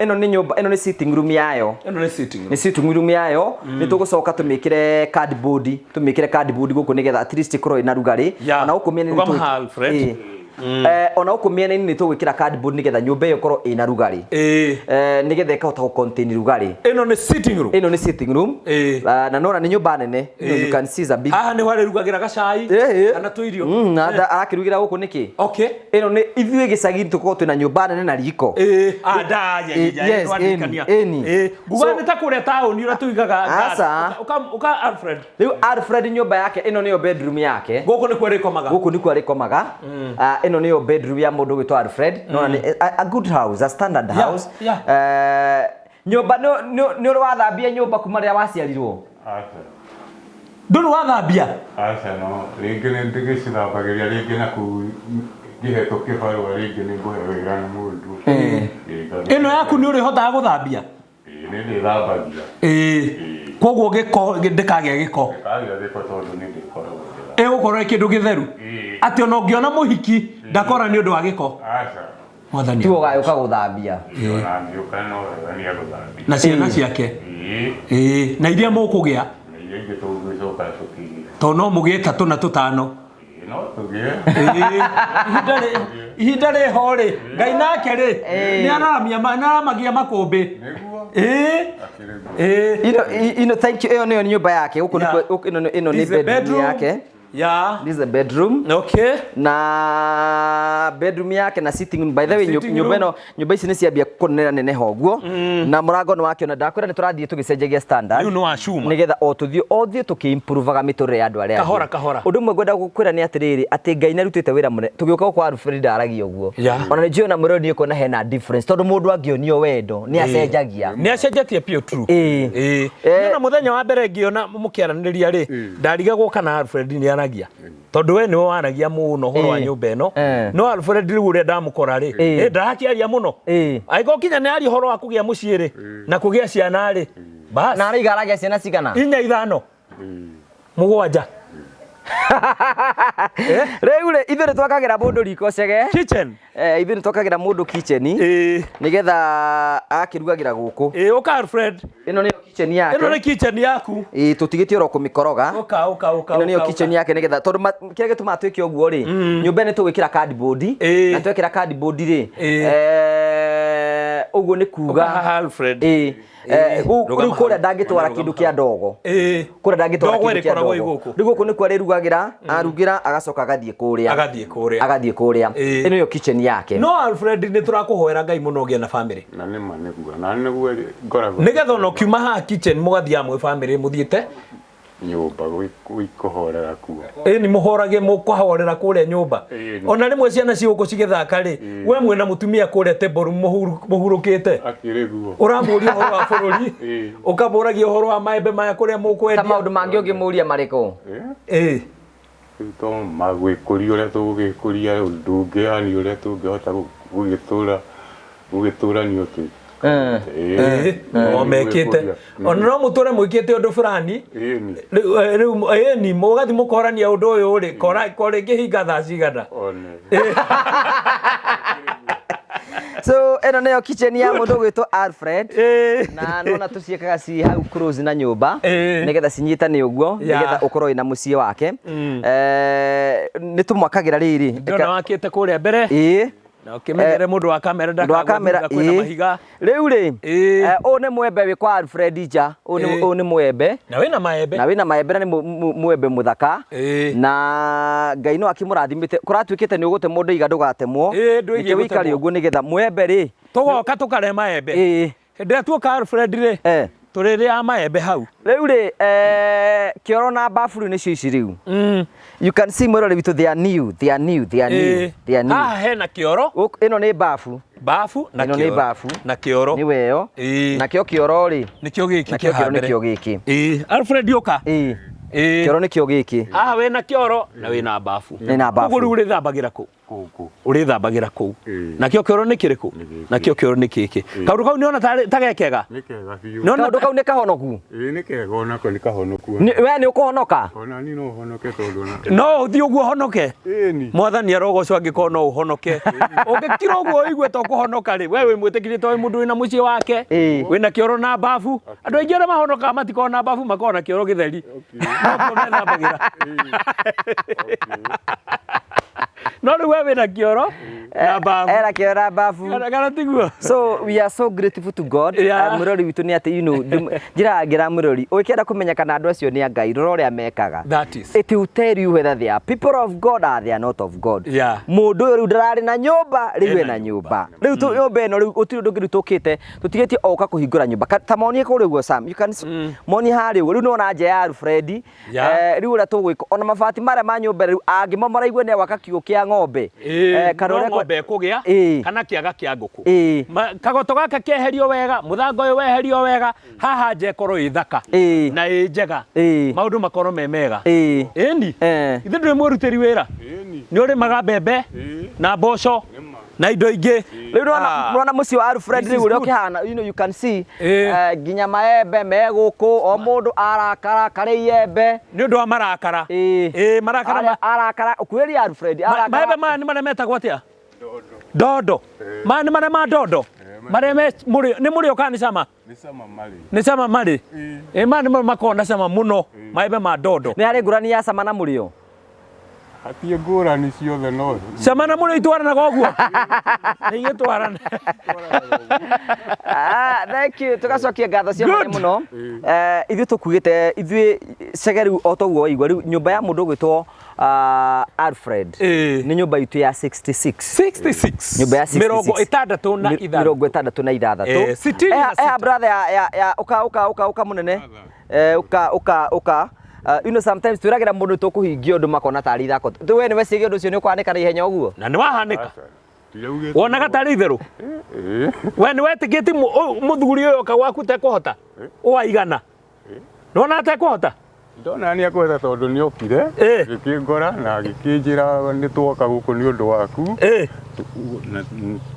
S3: ĩno nĩ nyũmba, ĩno nĩ sitting room yayo.
S1: Ĩno nĩ sitting room.
S3: Nĩ sitting room yayo. Nĩ tũgũcoka tũmĩkĩre cardboard gũkũ nĩgetha at least ĩkorwo ĩna rugarĩ. Ona gũkũ mĩena-inĩ
S1: Rũgama haha, Alfred.
S3: Ona gũkũ mĩena-inĩ nĩ tũgwĩkĩra cardboard nĩgetha nyũmba ĩyo ĩkorwo ĩna rugarĩ. Nĩgetha ĩkahota gũ contain rugarĩ.
S1: Ĩno nĩ sitting room.
S3: Ĩno nĩ sitting room. Na nora nĩ nyũmba nene. You can see is a big
S1: Haha nĩho arĩrugagĩra gacai kana tũirio.
S3: Na arakĩrugĩra gũkũ nĩkĩ? Ĩno nĩ ithuĩ gĩcagi tũkoragwo twĩna nyũmba nene na riko.
S1: Ah, ndaya,
S3: Yes,
S1: nĩtwandirikania.
S3: ĩni.
S1: Nguga
S3: So
S1: nĩ ta kũrĩa taũni ũrĩa tũigaga gas.
S3: Aca.
S1: Ũka, ũka, Alfred.
S3: Rĩu Alfred nyũmba yake ĩno nĩyo bedroom yake.
S1: Gũkũ nĩkuo arĩkomaga.
S3: Gũkũ nĩkuo arĩkomaga. Ĩno nĩyo bedroom ya mũndũ ũgwĩtwo Alfred. Nona nĩ a good house, a standard house. Nyũmba nĩ ũrĩ wathambia nyũmba kuma rĩrĩa waciarirwo?
S2: Aca.
S1: Ndũrĩ wathambia?
S2: Aca, no rĩngĩ nĩ ndĩgĩcithambagĩria rĩngĩ na kũu ngĩhetwo kĩbarũa, rĩngĩ nĩ ngũhe wĩra nĩ mũndũ.
S1: Ĩno yaku nĩ ũrĩhotaga gũthambia?
S2: Ĩĩ, nĩ ndĩthambagia.
S1: Koguo gĩko ndĩkagĩa gĩko.
S2: Ndĩkagĩa gĩko tondũ nĩ ndĩkoragwo ngĩthambia.
S1: Ĩgũkorwo ĩ kĩndũ gĩtheru. Atĩ ona ũngĩona mũhiki ndakora nĩ ũndũ wa gĩko.
S2: Aca.
S1: Mwathani.
S3: Tiwe ũgagĩũka gũthambia.
S2: Ona ngĩũka no wega nĩ agũthambia.
S1: Na ciana ciake.
S2: Ĩĩ.
S1: Na iria mũkũgĩa.
S2: Na iria ingĩ tũgũgĩcoka tũkĩgĩe.
S1: Tondũ no mũgĩe 3 na 5.
S2: Ĩĩ, no tũgĩe.
S1: Ihinda rĩho rĩ, Ngai nake rĩ, nĩ araramia makũmbĩ.
S2: Nĩguo. Akĩrĩ guo.
S3: Ino, thank you. Ĩyo nĩyo nyũmba yake. Gũkũ nĩkuo, ĩno nĩ
S1: This is the
S3: bedroom
S1: bedroom.
S3: yake.
S1: Ya.
S3: This is the bedroom.
S1: Okay.
S3: Na bedroom yake na sitting room. By the way,
S1: Sitting
S3: nyũmba
S1: room.
S3: ĩno, nyũmba ici nĩ ciambia kũnena neneha ũguo, na mũrango nĩ wakĩona, ndakwĩra nĩ tũrathiĩ tũgĩcenjagia standard
S1: Rĩu nĩ wa cuma.
S3: Nĩgetha o tũthiĩ o thiĩ tũkĩ-improvaga mĩtũrĩre ya andũ arĩa angĩ.
S1: Kahora, kahora.
S3: Ũndũ ũmwe ngwenda gũkwĩra nĩ atĩrĩrĩ, atĩ Ngai nĩ arutĩte wĩra mũnene. Tũgĩũka gũkũ Alfred ndaragia ũguo. Ona nĩ njũĩ ona mũrori nĩ ũkuona hena difference, tondũ mũndũ angĩonio wendo nĩ acenjagia.
S1: Nĩ acenjetie biũ, true.
S3: Ĩĩ.
S1: Ĩĩ. Niĩ ona mũthenya wa mbere ngĩona mũkĩaranĩria rĩ, ndarigagwo kana Alfred nĩ aragia, tondũ we nĩwe waragia mũno ũhoro wa nyũmba ĩno. No Alfred rĩu ũrĩa ndamũkora rĩ, ndarakĩaria mũno. Angĩkorwo kinya nĩ aria ũhoro wa kũgĩa mũciĩ rĩ, na kũgĩa ciana rĩ, bas.
S3: Na araiga aragĩa ciana cigana?
S1: Inya, ithano, mũgwanja.
S3: Rĩu rĩ, ithuĩ nĩ twakagĩra mũndũ riko, Cege.
S1: Kitchen.
S3: Ithuĩ nĩ twakagĩra mũndũ kitchen nĩgetha akĩrugagĩra gũkũ.
S1: Ĩĩ, ũka Alfred.
S3: Ĩno nĩyo kitchen yake.
S1: Ĩno nĩ kitchen yaku.
S3: Ĩĩ, tũtigĩtie oro kũmĩkoroga.
S1: Ũka, ũka, ũka.
S3: Ĩno nĩyo
S1: Ũka,
S3: kitchen
S1: ũka.
S3: yake, nĩgetha tondũ kĩrĩa gĩtũmaga twĩke ũguo rĩ, nyũmba nĩ tũgwĩkĩra cardboard, na twekĩra cardboard rĩ, ũguo nĩ kuga
S1: Ũka haha, Alfred.
S3: Ĩĩ.
S1: Rũgama
S3: Rĩu kũrĩa
S1: hau.
S3: ndangĩtwara
S1: Rũgama
S3: kĩndũ
S1: hau.
S3: kĩa ndogo. Kũrĩa ndangĩtwara
S1: Ndogo
S3: kĩndũ kĩa
S1: ĩrĩkoragwo ĩ
S3: ndogo.
S1: gũkũ.
S3: Rĩu gũkũ nĩkuo arĩrugagĩra, arugĩra agacoka agathiĩ kũrĩa.
S1: Agathiĩ kũrĩa.
S3: Agathiĩ kũrĩa. Ĩno nĩyo kitchen yake.
S1: No Alfred, nĩ tũrakũhoera Ngai mũno ũgĩe na family.
S2: Na nĩ ma nĩguo, na nĩguo ngoragwo.
S1: Nĩgetha ona ũkiuma haha kitchen mũgathiĩ mwĩ family mũthiĩte
S2: nyũmba gwĩkũhorera kuo.
S1: Ĩ, nĩ mũhorage, mũkũhorera kũrĩa nyũmba. Ona rĩmwe ciana cigũkũ cigĩthaka rĩ, we mwĩna mũtumia kũrĩa table mũhurũkĩte.
S2: Akĩrĩ guo.
S1: Ũramũria ũhoro wa bũrũri, ũkamũragia ũhoro wa maembe maya kũrĩa
S3: Ta
S1: mũkwendia.
S3: maũndũ mangĩ ũngĩmũria marĩkũ?
S2: Rĩu to magwĩkũria ũrĩa tũgũgĩkũria ũndũ ũngĩ, yani ũrĩa tũngĩhota gũgĩtũra gũgĩtũranio tũ.
S1: Ĩĩ, o mekĩte ona no mũtũre mwĩkĩte ũndũ fulani.
S2: Ĩni.
S1: Rĩu ĩni mũgathiĩ mũkorania ũndũ ũyũ rĩ, kora ko rĩngĩ hinga thaa cigana.
S2: One.
S3: So ĩno nĩyo kitchen ya mũndũ ũgwĩtwo Alfred, na nona tũciĩkaga ci hau close na nyũmba nĩgetha cinyitane ũguo, nĩgetha ũkorwo wĩna mũciĩ wake. Nĩ tũmwakagĩra rĩrĩ.
S1: Ndĩrona wakĩte kũrĩa mbere. Na ũkĩmenyere mũndũ wa kamera
S3: Mũndũ wa kamera,
S1: ndakagwe kwĩna mahiga.
S3: Rĩu rĩ, ũyũ nĩ mwembe wĩ kwa Alfred nja. Ũyũ ũyũ nĩ mwembe.
S1: Na wĩna maembe.
S3: Na wĩna maembe, na nĩ mwembe mũthaka. Na Ngai no akĩmũrathimĩte, kũratuĩkĩte nĩ ũgũtemwo, ndũiga ndũgatemwo.
S1: Ĩĩ, ndũigie
S3: Nĩkĩo wĩikare
S1: gũtemwo.
S3: ũguo nĩgetha mwembe rĩ,
S1: Tũgoka tũkarĩa maembe. Hĩndĩ ĩrĩa tuoka Alfred rĩ, tũrĩrĩaga maembe hau.
S3: Rĩu rĩ, kĩoro na bafu rĩu nĩcio ici rĩu. You can see, mwĩrore witũ, they are new, they are new, they are new, they are new.
S1: Haha hena kĩoro.
S3: Ĩno nĩ bafu.
S1: Bafu na
S3: Ĩno nĩ
S1: kĩoro.
S3: bafu.
S1: Na kĩoro.
S3: Nĩ weyo. Nakĩo kĩoro rĩ,
S1: Nĩkĩo gĩkĩ.
S3: Nakĩo
S1: Kĩ
S3: kĩoro
S1: haha mbere.
S3: nĩkĩo gĩkĩ.
S1: Ĩĩ, Alfred, ũka.
S3: Kĩoro nĩkĩo gĩkĩ.
S1: Haha wĩna kĩoro na wĩna bafu.
S3: Wĩna bafu.
S1: Koguo rĩu ũrĩthambagĩra kũ?
S2: Gũkũ.
S1: Ũrĩthambagĩra kũu. Nakĩo kĩoro nĩ kĩrĩkũ? Nakĩo kĩoro nĩ gĩkĩ. Kaũndũ kau nĩona ta gekega.
S2: Nĩ kega biũ.
S1: Nĩona
S3: Kaũndũ kau nĩ kahonoku.
S2: Ĩĩ, nĩ kega, onako nĩ kahonoku.
S3: We nĩ ũkũhonoka?
S2: Ona niĩ no honoke tondũ ona.
S1: No ũthiĩ ũguo honoke.
S2: Ĩni.
S1: Mwathani arogocwo angĩkorwo no ũhonoke. Ũngĩkira ũguo ũigue to kũhonoka rĩ, we wĩ mwĩtĩkĩrie to wĩ mũndũ wĩna mũciĩ wake, wĩna kĩoro na bafu. Andũ aingĩ arĩa mahonokaga matikoragwo na bafu, makoragwo na kĩoro gĩtheri. No kuo methambagĩra. No rĩu we wĩna kĩoro na bafu.
S3: Era kĩoro na bafu.
S1: Kana tiguo?
S3: So we are so grateful to God. Mũrori witũ nĩ atĩ, njĩra ngĩra mũrori, ũkĩenda kũmenya kana andũ acio nĩ a Ngai, rora ũrĩa mekaga.
S1: That is.
S3: It will tell you whether they are people of God or they are not of God. Mũndũ ũyũ rĩu ndararĩ na nyũmba, rĩu
S1: Ena
S3: ena nyũmba. Rĩu nyũmba ĩno rĩu gũtirĩ ũndũ ũngĩ rĩu tũkĩte, tũtigĩtie o ũka kũhingũra nyũmba. Ta monie kũrĩa ũguo, Sam. You can monie harĩa ũguo. Rĩu nĩwona nja ya Alfred. Rĩu ũrĩa tũgwĩka, ona mabati marĩa ma nyũmba rĩu angĩmomora igue nĩ gwaka kiugũ kĩa ng'ombe. Kana
S1: No
S3: ũrĩa
S1: ng'ombe ĩkũgĩa kana kĩaga kĩa ngũkũ. Kagoto gaka keherio wega, mũthanga ũyũ weherio wega, haha nja ĩkorwo ĩ thaka na ĩ njega, maũndũ makorwo me mega. Ĩni ithe ndũrĩ mwĩrutĩri wĩra, nĩ ũrĩmaga mbembe na mboco na indo ingĩ.
S3: Rĩu nĩwona mũciĩ wa Alfred
S1: This is
S3: rĩu ũrĩa
S1: good.
S3: ũkĩhana, you can see, nginya maembe me gũkũ, o mũndũ arakara karĩ iembe.
S1: Nĩ ũndũ wa marakara. Ĩĩ, marakara.
S3: Arakara kwĩria Alfred arakara.
S1: Maembe maya nĩ marĩa metagwo atĩa? Ndondo. Maya nĩ marĩa ma ndondo, marĩa me mũrĩo, nĩ mũrĩo kana nĩ cama?
S2: Nĩ cama marĩ.
S1: Nĩ cama marĩ. Ĩ, maya nĩ makoragwo na cama mũno, maembe ma ndondo.
S3: Nĩ harĩ ngũrani ya cama na mũrĩo?
S2: Hatirĩ ngũrani, ciothe no.
S1: Cama na mũrĩo itwaranaga ũguo, nĩ igĩtwarana.
S3: Ah, thank you. Tugacokia ngatho cia mwanya
S1: Good.
S3: mũno. Ithuĩ tũkuĩte ithuĩ Chege rĩu o toguo waigua rĩu nyũmba ya mũndũ ũgwĩtwo Alfred nĩ nyũmba itũ ya 66.
S1: 66.
S3: Nyũmba ya 66.
S1: Mĩrongo ĩtandatũ na ithathatũ.
S3: Mĩrongo ĩtandatũ na ithathatũ.
S1: Sitini na
S3: Eha
S1: sita.
S3: Brother ya ũka ũka ũka ũka mũnene. Ũka ũka ũka. You know sometimes twĩragĩra mũndũ tũkũhingia ũndũ makona tarĩ ithako. We nĩ weciria ũndũ ũcio nĩ ũkwanĩka na ihenya ũguo?
S1: Na nĩ wahanĩka.
S2: Aca, ndiraugĩte.
S1: Wonaga tarĩ itherũ. We nĩ wetĩkĩtie mũthuri ũyũ oka gwaku tekũhota? Waigana. Nĩwona atekũhota?
S2: Ndona nĩ akũhota tondũ nĩ okire gĩkĩngora na gĩkĩnjĩra nĩ twoka gũkũ nĩ ũndũ waku. Na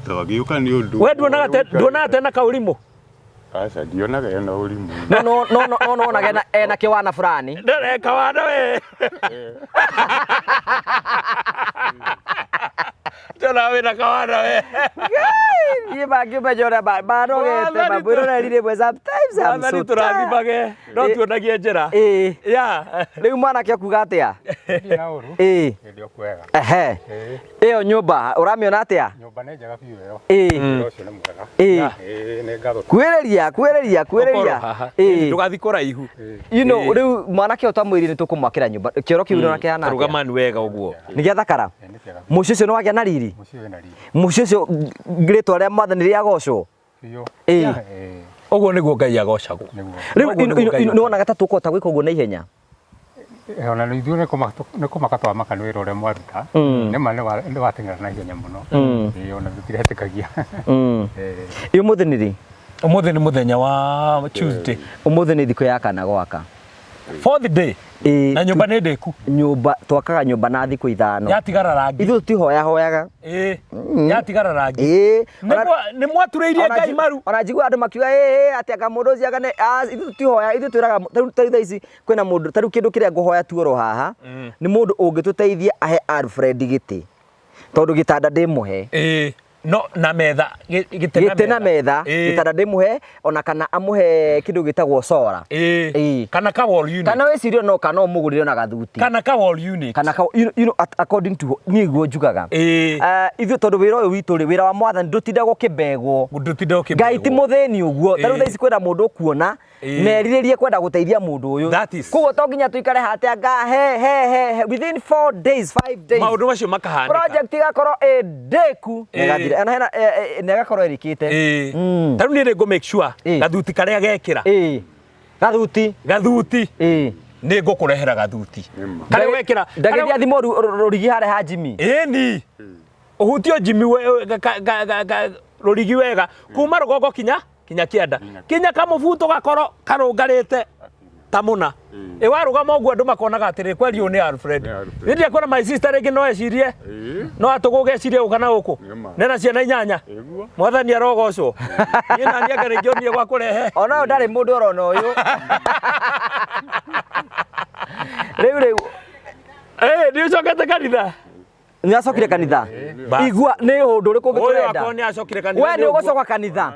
S2: twagĩũka nĩ ũndũ.
S1: We nduonaga tena kaũrimũ?
S2: Aca, ndionaga ena ũrimũ.
S3: No no no no no wonaga ena kĩwana fulani.
S1: Ndareka wana we. Ndona wĩna kawana we.
S3: Niĩ mangĩmenya ũrĩa manogete mamwĩroreri rĩmwe sometimes I'm
S1: Mwathani
S3: so tired.
S1: tũrathimage no tuonagie njĩra. Ya.
S3: Rĩu mwanake ũkuga atĩa?
S5: Ndirĩ na ũru. Ndĩ o kwega.
S3: Ehe. Ĩyo nyũmba ũramĩona atĩa?
S5: Nyũmba nĩ njega biũ ĩyo. Wĩra ũcio nĩ mwega. Nĩ ngatho.
S3: Kwĩrĩria kwĩrĩria kwĩrĩria.
S1: Ũkorwo haha. Ndũgathiĩ kũraihu.
S3: You know rĩu mwanake ũyũ twamwĩrire nĩ tũkũmwakĩra nyũmba. Kĩoro kĩu ũrona kĩhana atĩa?
S1: Rũgamani wega ũguo.
S3: Nĩ gĩathakara?
S5: Nĩ kĩega.
S3: Mũciĩ ũcio nĩ wagĩa na riri?
S5: Mũciĩ wĩna riri.
S3: Mũciĩ ũcio rĩtwa rĩa Mwathani rĩagocwo?
S5: Biũ.
S1: Ũguo nĩguo Ngai agocagwo.
S3: Rĩu nĩ wonaga ta tũkũhota gwĩka ũguo na ihenya?
S5: Ona ithuĩ nĩ kũmaka twamaka nĩ wĩra ũrĩa mwaruta. Nĩ ma nĩ wateng'era na ihenya mũno. Ona tũtiretĩkagia.
S3: Ĩ ũmũthĩ nĩ rĩ?
S1: Ũmũthĩ nĩ mũthenya wa Tuesday.
S3: Ũmũthĩ nĩ thikũ ya kana gwaka.
S1: Fourth day. Na nyũmba nĩ ndĩku.
S3: Nyũmba twakaga nyũmba na thikũ ithano.
S1: Yatigara rangi.
S3: Ithuĩ tũtihoyahoyaga.
S1: Yatigara rangi. Nĩ mwaturĩirie Ngai maru.
S3: Ona njigua andũ makiuga ĩ atĩ anga mũndũ ũcio anga nĩ ithuĩ tũtihoyaga, ithuĩ twĩraga tarĩu thaa ici kwĩna mũndũ tarĩu kĩndũ kĩrĩa ngũhoya tu oro haha nĩ mũndũ ũngĩtũteithia ahe Alfred gĩtĩ tondũ gĩtanda ndĩmũhe.
S1: No na metha
S3: gĩtĩ na metha gĩtanda ndĩmũhe ona kana amũhe kĩndũ gĩtagwo sora.
S1: Kana ka wall unit.
S3: Kana wĩcirie no kana ũmũgũrĩre na gathuti.
S1: Kana ka wall unit.
S3: Kana ka you know, according to niĩ guo njugaga. Ithuĩ tondũ wĩra ũyũ witũ rĩ, wĩra wa Mwathani ndũtindagwo ũkĩmbegwo.
S1: Ndũtindagwo ũkĩmbegwo.
S3: Ngai ti mũthĩni ũguo. Tarĩu thaa ici kwĩna mũndũ ũkuona nerirĩrie kwenda gũteithia mũndũ ũyũ. Koguo to nginya tũikare haha anga he he he within 4 days 5 days
S1: maũndũ macio makahanĩka.
S3: Project igakorwo ĩ ndĩku na ĩgathira. Ona hena na ĩgakorwo ĩrĩkĩte.
S1: Tarĩu niĩ nĩ ngũ make sure gathuti karĩa gekĩra.
S3: Gathuti.
S1: Gathuti. Nĩ ngũkũrehera gathuti. Karĩa wekĩra.
S3: Ndagĩthiĩ athimwo rũrigi harĩa ha Jimmy.
S1: Ĩni. Ũhutio Jimmy rũrigi wega kuma rũgongo kinya kĩanda kinya kamũbuto gakorwo karũngarĩte ta mũna. Ĩ warũgama ũguo andũ makonaga atĩrĩ kweri ũyũ nĩ Alfred. Niĩ ndiakuona my sister rĩngĩ no ecirie no atũgũge ecirie gũka na gũkũ nena ciana inyanya. Mwathani arogocwo. Niĩ nani anga rĩngĩ gwa kũrehe.
S3: Ona ũyũ ndarĩ mũndũ orona ũyũ. Rĩu rĩu.
S1: Nĩ ũcokete kanitha?
S3: Nĩ acokire kanitha? Igua nĩ ũndũ ũrĩkũ ũngĩ tũrenda?
S1: Ũyũ nĩ acokire kanitha.
S3: We nĩ ũgũcoka kanitha?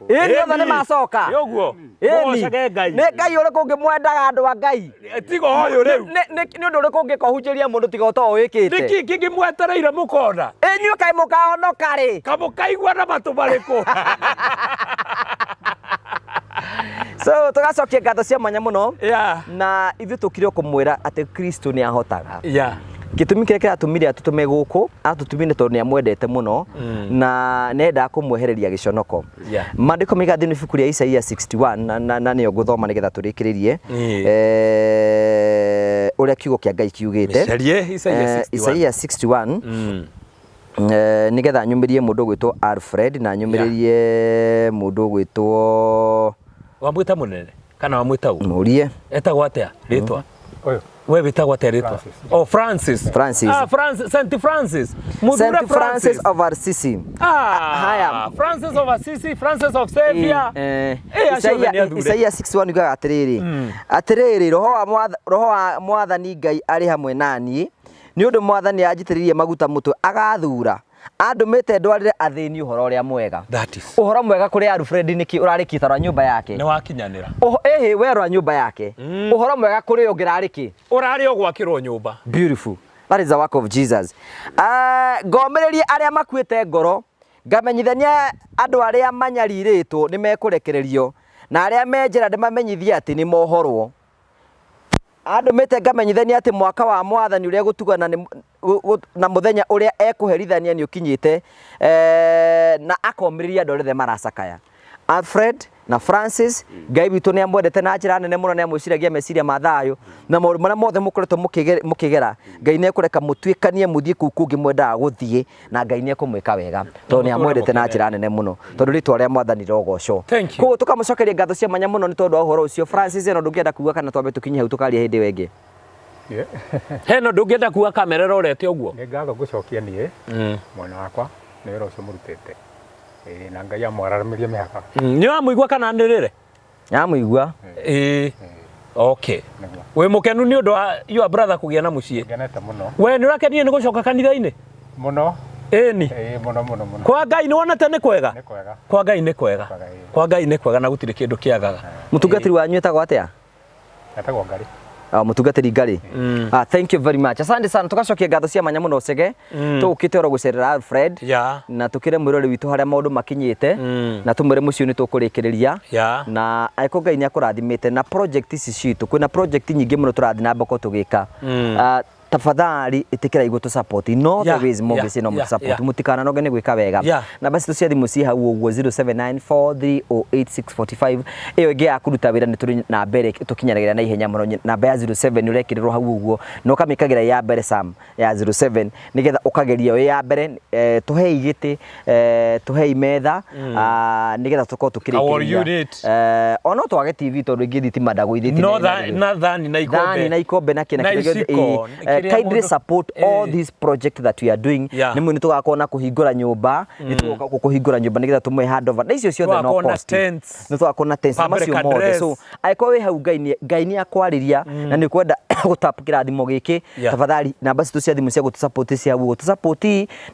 S3: Ĩĩ nĩ othe nĩ macoka.
S1: Nĩ ũguo.
S3: Ĩni. Nĩ Ngai ũrĩkũ ũngĩ mwendaga andũ a Ngai?
S1: Tiga ũyũ rĩu.
S3: Nĩ ũndũ ũrĩkũ ũngĩka ũhunjĩria mũndũ tiga ũto ũwĩkĩte?
S1: Nĩkĩ kĩngĩ mwetereire mũkona?
S3: Inyuĩ kaĩ mũkahonoka rĩ?
S1: Kamũkaigua na matũ marĩkũ?
S3: So tũgacokia ngatho cia mwanya mũno. Na ithuĩ tũkire kũmwĩra atĩ Kristo nĩ ahotaga. Gĩtũmi kĩrĩa kĩratũmire atũtũme gũkũ atũtũmire tondũ nĩ amwendete mũno na nĩ endaga kũmwehereria gĩconoko. Maandĩko maiga thĩinĩ ibuku rĩa Isaia 61 na nĩyo ngũthoma nĩgetha tũrĩkĩrĩrie ũrĩa kiugo kĩa Ngai kiugĩte. Isaia 61 nĩgetha nyumĩrie mũndũ ũgwĩtwo Alfred na nyumĩrĩrie mũndũ ũgwĩtwo
S1: wamwĩta mũnene kana wamwĩta ũ?
S3: Mũrie.
S1: Etagwo atĩa rĩtwa?
S5: Ũyũ.
S1: We wĩtagwo atĩa rĩtwa? Oh, Francis.
S3: Francis.
S1: Ah, Francis, Saint Francis. Muthure
S3: Saint Francis of Assisi.
S1: Ah,
S3: Haya.
S1: Francis of Assisi, Francis of Xavier. Acio othe nĩ athure.
S3: Isaia 61 yugaga atĩrĩrĩ, atĩrĩrĩ roho wa Mwathani Ngai arĩ hamwe na niĩ, nĩ ũndũ Mwathani anjitĩrĩirie maguta mũtwe agathura, andũmĩte ndwarĩre athĩni ũhoro ũrĩa mwega. Ũhoro mwega kũrĩ Alfred nĩkĩ ũrarĩkia tarora nyũmba yake.
S1: Nĩ wakinyanĩra.
S3: Ĩhĩ we rora nyũmba yake. Ũhoro mwega kũrĩ ũngĩ ũrarĩkĩ?
S1: Ũrarĩ o gwakĩrwo nyũmba.
S3: Beautiful. That is the work of Jesus. Ngomĩrĩrie arĩa makuĩte ngoro, ngamenyithania andũ arĩa manyarirĩtwo nĩ mekũrekererio, na arĩa me njera ndĩmamenyithie atĩ nĩ mohorwo. Andũmĩte ngamenyithanie atĩ mwaka wa mwathani ũrĩa gũtugana nĩ na mũthenya ũrĩa ekũherithania nĩ ũkinyĩte, na akomĩrĩria andũ arĩa othe maracakaya. Alfred na Francis, Ngai witũ nĩ amwendete na njĩra nene mũno, nĩ amwĩciragia meciria ma thayũ na maũndũ marĩa mothe mũkoretwo mũkĩgera, Ngai nĩ ekũreka mũtuĩkanie mũthiĩ kũu kũngĩ mwendaga gũthiĩ, na Ngai nĩ ekũmwĩka wega tondũ nĩ amwendete na njĩra nene mũno, tondũ rĩtwa rĩa mwathani rĩrogocwo.
S1: Thank you.
S3: Koguo tũkamũcokeria ngatho cia mwanya mũno nĩ tondũ wa ũhoro ũcio. Francis, ĩno ndũngĩenda kuga kana twambe tũkinye hau tũkaria hĩndĩ ĩyo ĩngĩ?
S1: Hena ũndũ ũngĩenda kuga kamera ĩrorete ũguo?
S5: Nĩ ngatho ngũcokia niĩ mwena wakwa nĩ wĩra ũcio mũrutĩte. Ĩĩ, na Ngai amwararamĩrie mĩhaka.
S1: Nĩ wamũigua kana anĩrĩre?
S3: Nyamũigua.
S1: Ĩĩ. Okay.
S5: Nĩguo.
S1: Wĩ mũkenu nĩ ũndũ wa your brother kũgĩa na mũciĩ?
S5: Ngenete mũno.
S1: We nĩ ũrakenio nĩ gũcoka kanitha-inĩ?
S5: Mũno.
S1: Ĩni.
S5: Ĩĩ, mũno mũno mũno.
S1: Kwa Ngai nĩ wonete nĩ kwega?
S5: Nĩ kwega.
S1: Kwa Ngai nĩ kwega.
S5: Kwega, ĩĩ.
S1: Kwa Ngai nĩ kwega na gũtirĩ kĩndũ kĩagaga.
S3: Mũtungatĩri wanyu etagwo atĩa?
S5: Etagwo Ngarĩ.
S3: Ah, mũtungatĩri Ngarĩ. Ah, thank you very much. Asante sana. Tugacokia ngatho cia mwanya mũno Chege. Tũgũkĩte oro gũcerera Alfred.
S1: Yeah.
S3: Na tũkĩre mwĩroreri witũ harĩa maũndũ makinyĩte. Na tũmwĩre mũciĩ nĩ tũkũrĩkĩrĩria.
S1: Yeah.
S3: Na angĩkorwo Ngai nĩ akũrathimĩte na project ici citũ, kwĩna project nyingĩ mũno tũrathiĩ na mbere tũgĩka. Ah, tafadhali ĩtĩkĩra igũ tũ support in all the ways mũngĩci no mũtũ support mũtikananoge nĩ gwĩka wega. Namba citũ cia thimũ ciĩ hau ũguo 0794308645 ĩyo ĩngĩ ya kũruta wĩra nĩ tũrĩ na mbere tũkinyanagĩra na ihenya mũno. Namba ya 07 ũrekĩrĩrwo hau ũguo na ũkamĩkagĩra ya mbere Sam ya 07 nĩgetha ũkageria ĩ ya mbere, tũhei gĩtĩ, tũhei metha, nĩgetha tũkorwo tũkĩrĩkĩrĩria. Ono twage TV tondũ ingĩ thitima ndagũithĩtie
S1: No na thani na ikombe.
S3: Thani na ikombe na kĩna
S1: Na
S3: kĩrĩa gĩothe,
S1: iciko, kĩrĩa
S3: kindly
S1: mũndũ-
S3: support all these project that we are doing. Nĩ mwĩ nĩ tũgakorwo na kũhingũra nyũmba, nĩ tũgoka gũkũ kũhingũra nyũmba nĩgetha tũmũhe handover na icio ciothe no
S1: Tũgakorwo na
S3: cost.
S1: tents.
S3: Nĩ tũgakorwo na tents na
S1: Public
S3: macio mothe.
S1: address.
S3: So angĩkorwo wĩ hau Ngai nĩ akwarĩria na nĩ ũkwenda gũtap kĩrathimo gĩkĩ, tafadhali namba citũ cia thimũ cia gũtũ support cia hau ũguo, tũ support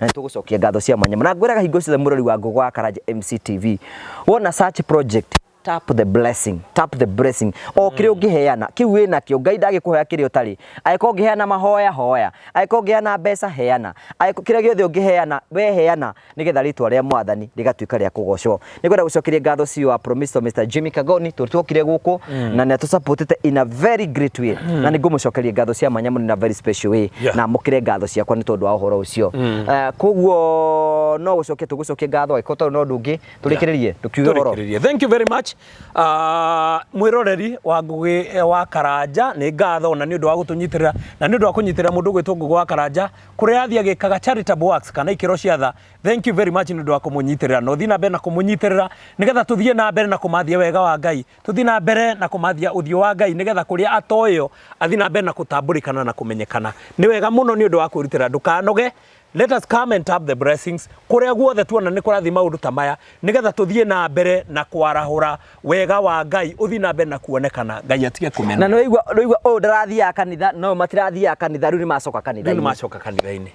S3: na nĩ tũgũcokia ngatho cia mwanya. Na ngwĩraga hingo ciothe mũrori wa Ngũgũ wa Karanja MCTV, wona such project, tap the blessing, tap the blessing. O kĩrĩa ũngĩheana kĩu wĩ nakĩo, Ngai ndagĩkũhoya kĩrĩa ũtarĩ. Angĩkorwo ũngĩheana mahoya, hoya. Angĩkorwo ũngĩheana mbeca, heana. Angĩkorwo kĩrĩa gĩothe ũngĩheana, we heana, nĩgetha rĩtwa rĩa mwathani rĩgatuĩka rĩa kũgocwo. Nĩngwenda gũcokeria ngatho CEO wa Promisto Mr. Jimmy Kagoni, tondũ twokire gũkũ na nĩ atũsupportĩte in a very great way, na nĩ ngũmũcokeria ngatho cia mwanya mũno in a very special way, na amũkĩre ngatho ciakwa nĩ tondũ wa ũhoro ũcio. Koguo no gũcokia tũgũcokia ngatho, angĩkorwo tondũ no ũndũ ũngĩ tũrĩkĩrĩrie tũkiuge ũhoro.
S1: Tũrĩkĩrĩrie. Thank you very much. Mwĩroreri wa Ngũgĩ wa Karanja, nĩ ngatho na nĩ ũndũ wa gũtũnyitĩrĩra na nĩ ũndũ wa kũnyitĩrĩra mũndũ ũgwĩtwo Ngũgĩ wa Karanja kũrĩa athiĩ agĩkaga charitable works kana ikĩro cia tha. Thank you very much nĩ ũndũ wa kũmũnyitĩrĩra, na ũthiĩ na mbere na kũmũnyitĩrĩra nĩgetha tũthiĩ na mbere na kũmathia wega wa Ngai, tũthiĩ na mbere na kũmathia ũthiũ wa Ngai nĩgetha kũrĩa atoĩo athiĩ na mbere na kũtambũrĩkana na kũmenyekana. Nĩ wega mũno nĩ ũndũ wa kwĩrutĩra, ndũkanoge. Let us come and tap the blessings kũrĩa guothe tuona nĩ kũrathiĩ maũndũ ta maya nĩgetha tũthiĩ na mbere na kwarahũra wega wa Ngai ũthiĩ na mbere na kuonekana, Ngai atige kũmena.
S3: Na nĩwaigua ũyũ ndarathiaga kanitha, no matirathiaga kanitha, rĩu nĩ macoka
S1: Rĩu nĩ
S3: kanitha-inĩ.
S1: macoka kanitha-inĩ.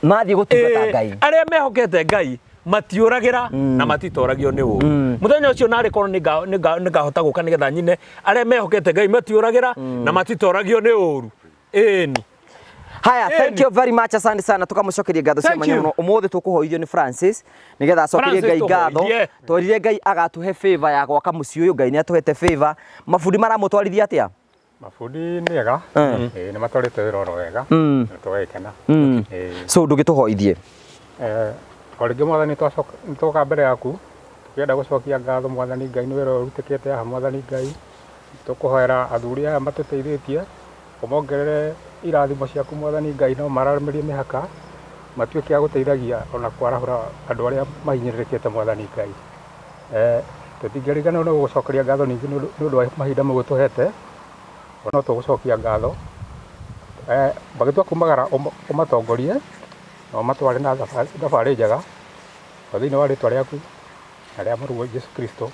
S3: Mathiĩ gũtungata Ngai.
S1: Arĩa mehokete Ngai matiũragĩra na matitoragio nĩ ũru. Mũthenya ũcio narĩ korwo nĩngahota gũka nĩgetha nyine, arĩa mehokete Ngai matiũragĩra na matitoragio nĩ ũru. Ĩni.
S3: Haya, thank you very much, asante sana, tukamũcokeria ngatho cia
S1: Thank
S3: mwanya
S1: you.
S3: mũno. Ũmũthĩ tũkũhoithio nĩ Francis nĩgetha acokerie
S1: Francis,
S3: Ngai ngatho.
S1: tũhoithie.
S3: Twerire Ngai agatũhe favor ya gwaka mũciĩ ũyũ, Ngai nĩ atũhete favor. Mabundi maramũtwarithia atĩa?
S5: Mabundi nĩ ega. Ĩĩ, nĩ matwarĩte wĩra oro wega. Na tũgagĩkena. Ĩĩ.
S3: So ndũgĩtũhoithie.
S5: O rĩngĩ mwathani nĩtwoka mbere yaku tũkĩenda gũcokia ngatho mwathani Ngai nĩ wĩra ũyũ ũrutĩkĩte haha mwathani Ngai. Tũkũhoera athuri aya matũteithĩtie, ũmongerere irathimo ciaku mwathani Ngai, no mararamĩrie mĩhaka, matuĩke a gũteithagia ona kwarahũra andũ arĩa mahinyĩrĩrĩkĩte mwathani Ngai. Tũtingĩriganĩrwo nĩ gũgũcokeria ngatho ningĩ nĩ ũndũ wa mahinda mau ũtũhete, no tũgũcokia ngatho. Magĩtua kumagara ũmatongorie na ũmatware na thabarĩ njega, o thĩinĩ wa rĩtwa rĩaku na rĩa mũrũguo Jesu Kristo.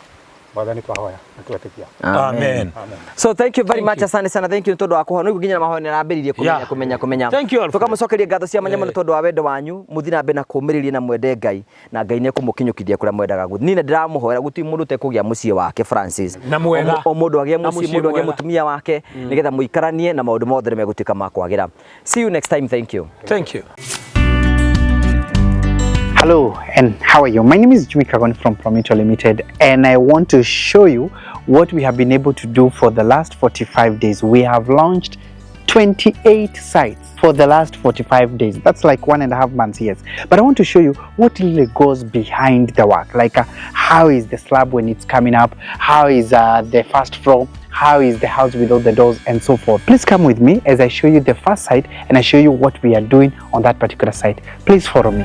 S5: Mwathani twahoya na twetĩkia.
S1: Amen.
S5: Amen.
S3: So thank you very
S1: Thank
S3: much,
S1: you.
S3: asante sana, thank you nĩ tondũ wa kũhoya. Nĩguo nginya na mahoya nĩ arambĩrĩirie kũmenya, kũmenya, kũmenya.
S1: Thank you, Alfred.
S3: Tũkamũcokeria ngatho cia mwanya mũno tondũ wa wendo wanyu, mũthiĩ na mbere na kũũmĩrĩria na mwende Ngai, na Ngai nĩ ekũmũkinyũkithia kũrĩa mwendaga gũthiĩ. Niĩ nĩ ndĩramũhoera gũtirĩ mũndũ ũtekũgĩa mũciĩ wake Francis.
S1: Na mwega.
S3: O mũndũ agĩe
S1: Na
S3: mũciĩ,
S1: mũciĩ
S3: mũndũ agĩe
S1: mwega.
S3: mũtumia wake, nĩgetha mũikaranie na maũndũ mothe nĩ megũtuĩka ma kwagĩra. See you next time, thank you.
S1: Thank you.
S6: Hello and how are you? My name is Jimmy Kagon from Promito Limited, and I want to show you what we have been able to do for the last 45 days. We have launched 28 sites for the last 45 days. That's like 1.5 months, yes. But I want to show you what really goes behind the work, like how is the slab when it's coming up, how is the first floor, how is the house without the doors, and so forth. Please come with me as I show you the first site and I show you what we are doing on that particular site. Please follow me.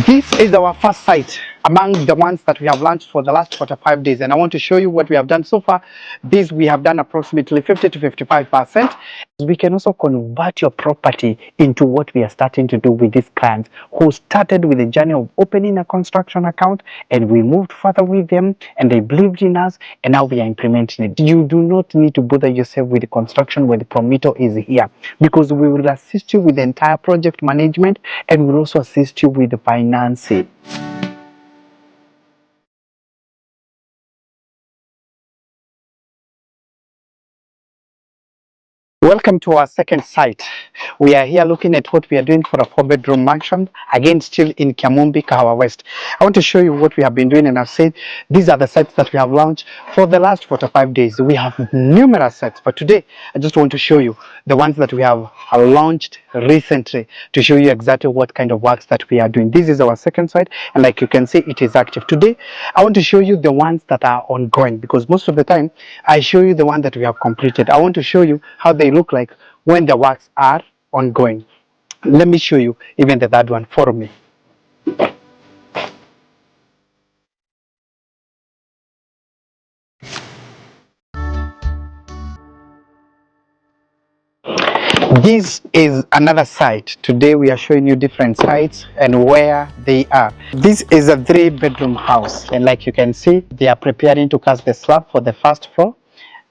S6: This is our first site among the ones that we have launched for the last 45 days, and I want to show you what we have done so far. This we have done approximately 50 to 55%. We can also convert your property into what we are starting to do with these clients who started with the journey of opening a construction account, and we moved further with them and they believed in us, and now we are implementing it. You do not need to bother yourself with the construction when the Promito is here, because we will assist you with the entire project management and we'll also assist you with the financing. Welcome to our second site. We are here looking at what we are doing for a 4-bedroom mansion, again still in Kiamumbi, Kahawa West. I want to show you what we have been doing, and I've said these are the sites that we have launched for the last 45 days. We have numerous sites, but today I just want to show you the ones that we have launched recently to show you exactly what kind of works that we are doing. This is our second site, and like you can see, it is active. Today I want to show you the ones that are ongoing, because most of the time I show you the one that we have completed. I want to show you how they look like when the works are ongoing. Let me show you even the third one. Follow me. This is another site. Today we are showing you different sites and where they are. This is a 3-bedroom house, and like you can see, they are preparing to cast the slab for the first floor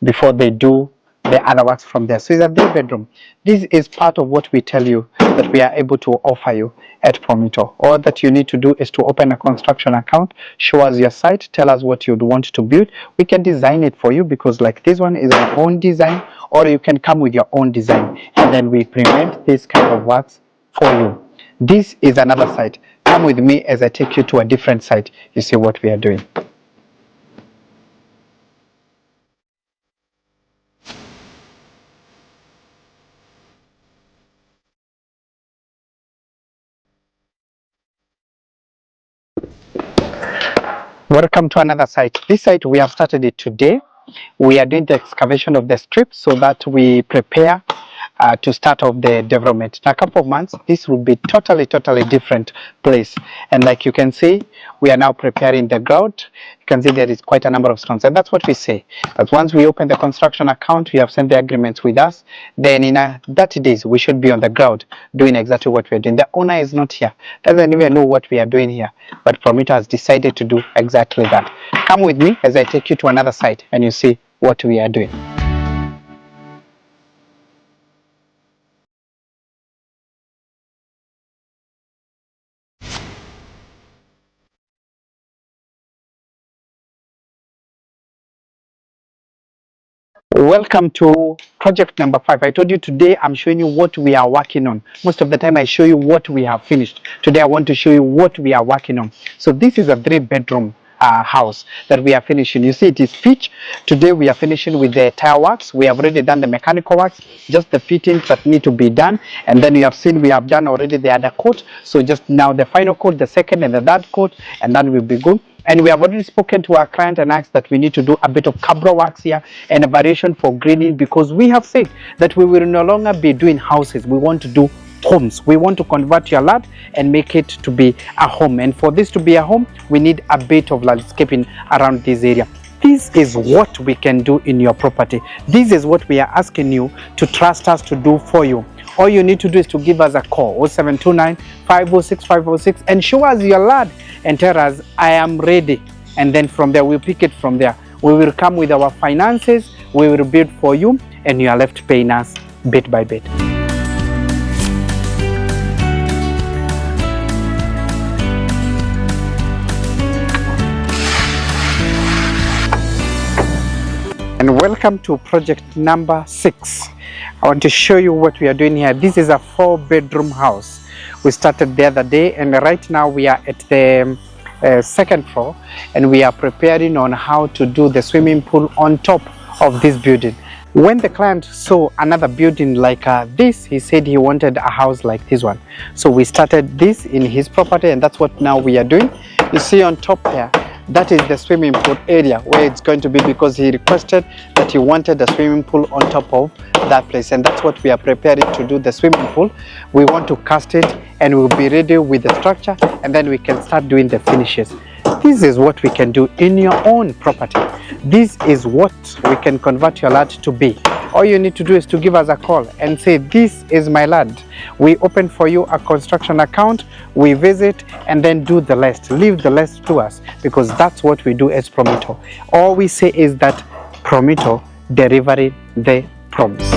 S6: before they do the other works from there. So it's a 3-bedroom. This is part of what we tell you that we are able to offer you at Promito. All that you need to do is to open a construction account, show us your site, tell us what you'd want to build. We can design it for you, because like this one is our own design, or you can come with your own design and then we implement this kind of works for you. This is another site. Come with me as I take you to a different site. You see what we are doing. Welcome to another site. This site, we have started it today. We are doing the excavation of the strip so that we prepare to start off the development. In a couple of months, this will be totally different place. And like you can see, we are now preparing the ground. You can see there is quite a number of stones, and that's what we say. That once we open the construction account, we have sent the agreements with us, then in 30 days, we should be on the ground doing exactly what we are doing. The owner is not here, doesn't even know what we are doing here, but Promito has decided to do exactly that. Come with me as I take you to another site and you see what we are doing. Welcome to project number 5. I told you today I'm showing you what we are working on. Most of the time I show you what we have finished. Today I want to show you what we are working on. So this is a 3-bedroom house that we are finishing. You see it is pitch. Today we are finishing with the tile works. We have already done the mechanical works, just the fittings that need to be done. And then you have seen we have done already the other coat. So just now the final coat, the second and the third coat, and then we'll be good. And we have already spoken to our client and asked that we need to do a bit of cabro works here and a variation for greening, because we have said that we will no longer be doing houses. We want to do homes. We want to convert your land and make it to be a home. And for this to be a home, we need a bit of landscaping around this area. This is what we can do in your property. This is what we are asking you to trust us to do for you. All you need to do is to give us a call, 0729 506 506, and show us your land and tell us, I am ready. And then from there, we'll pick it from there. We will come with our finances, we will build for you, and you are left paying us bit by bit. And welcome to project number 6. I want to show you what we are doing here. This is a 4-bedroom house. We started the other day, and right now we are at the second floor, and we are preparing on how to do the swimming pool on top of this building. When the client saw another building like this, he said he wanted a house like this one. So we started this in his property, and that's what now we are doing. You see on top there, that is the swimming pool area where it's going to be, because he requested that he wanted a swimming pool on top of that place, and that's what we are preparing to do, the swimming pool. We want to cast it, and we'll be ready with the structure, and then we can start doing the finishes. This is what we can do in your own property. This is what we can convert your land to be. All you need to do is to give us a call and say, this is my land. We open for you a construction account, we visit, and then do the rest. Leave the rest to us, because that's what we do as Promito. All we say is that Promito, delivering the promise.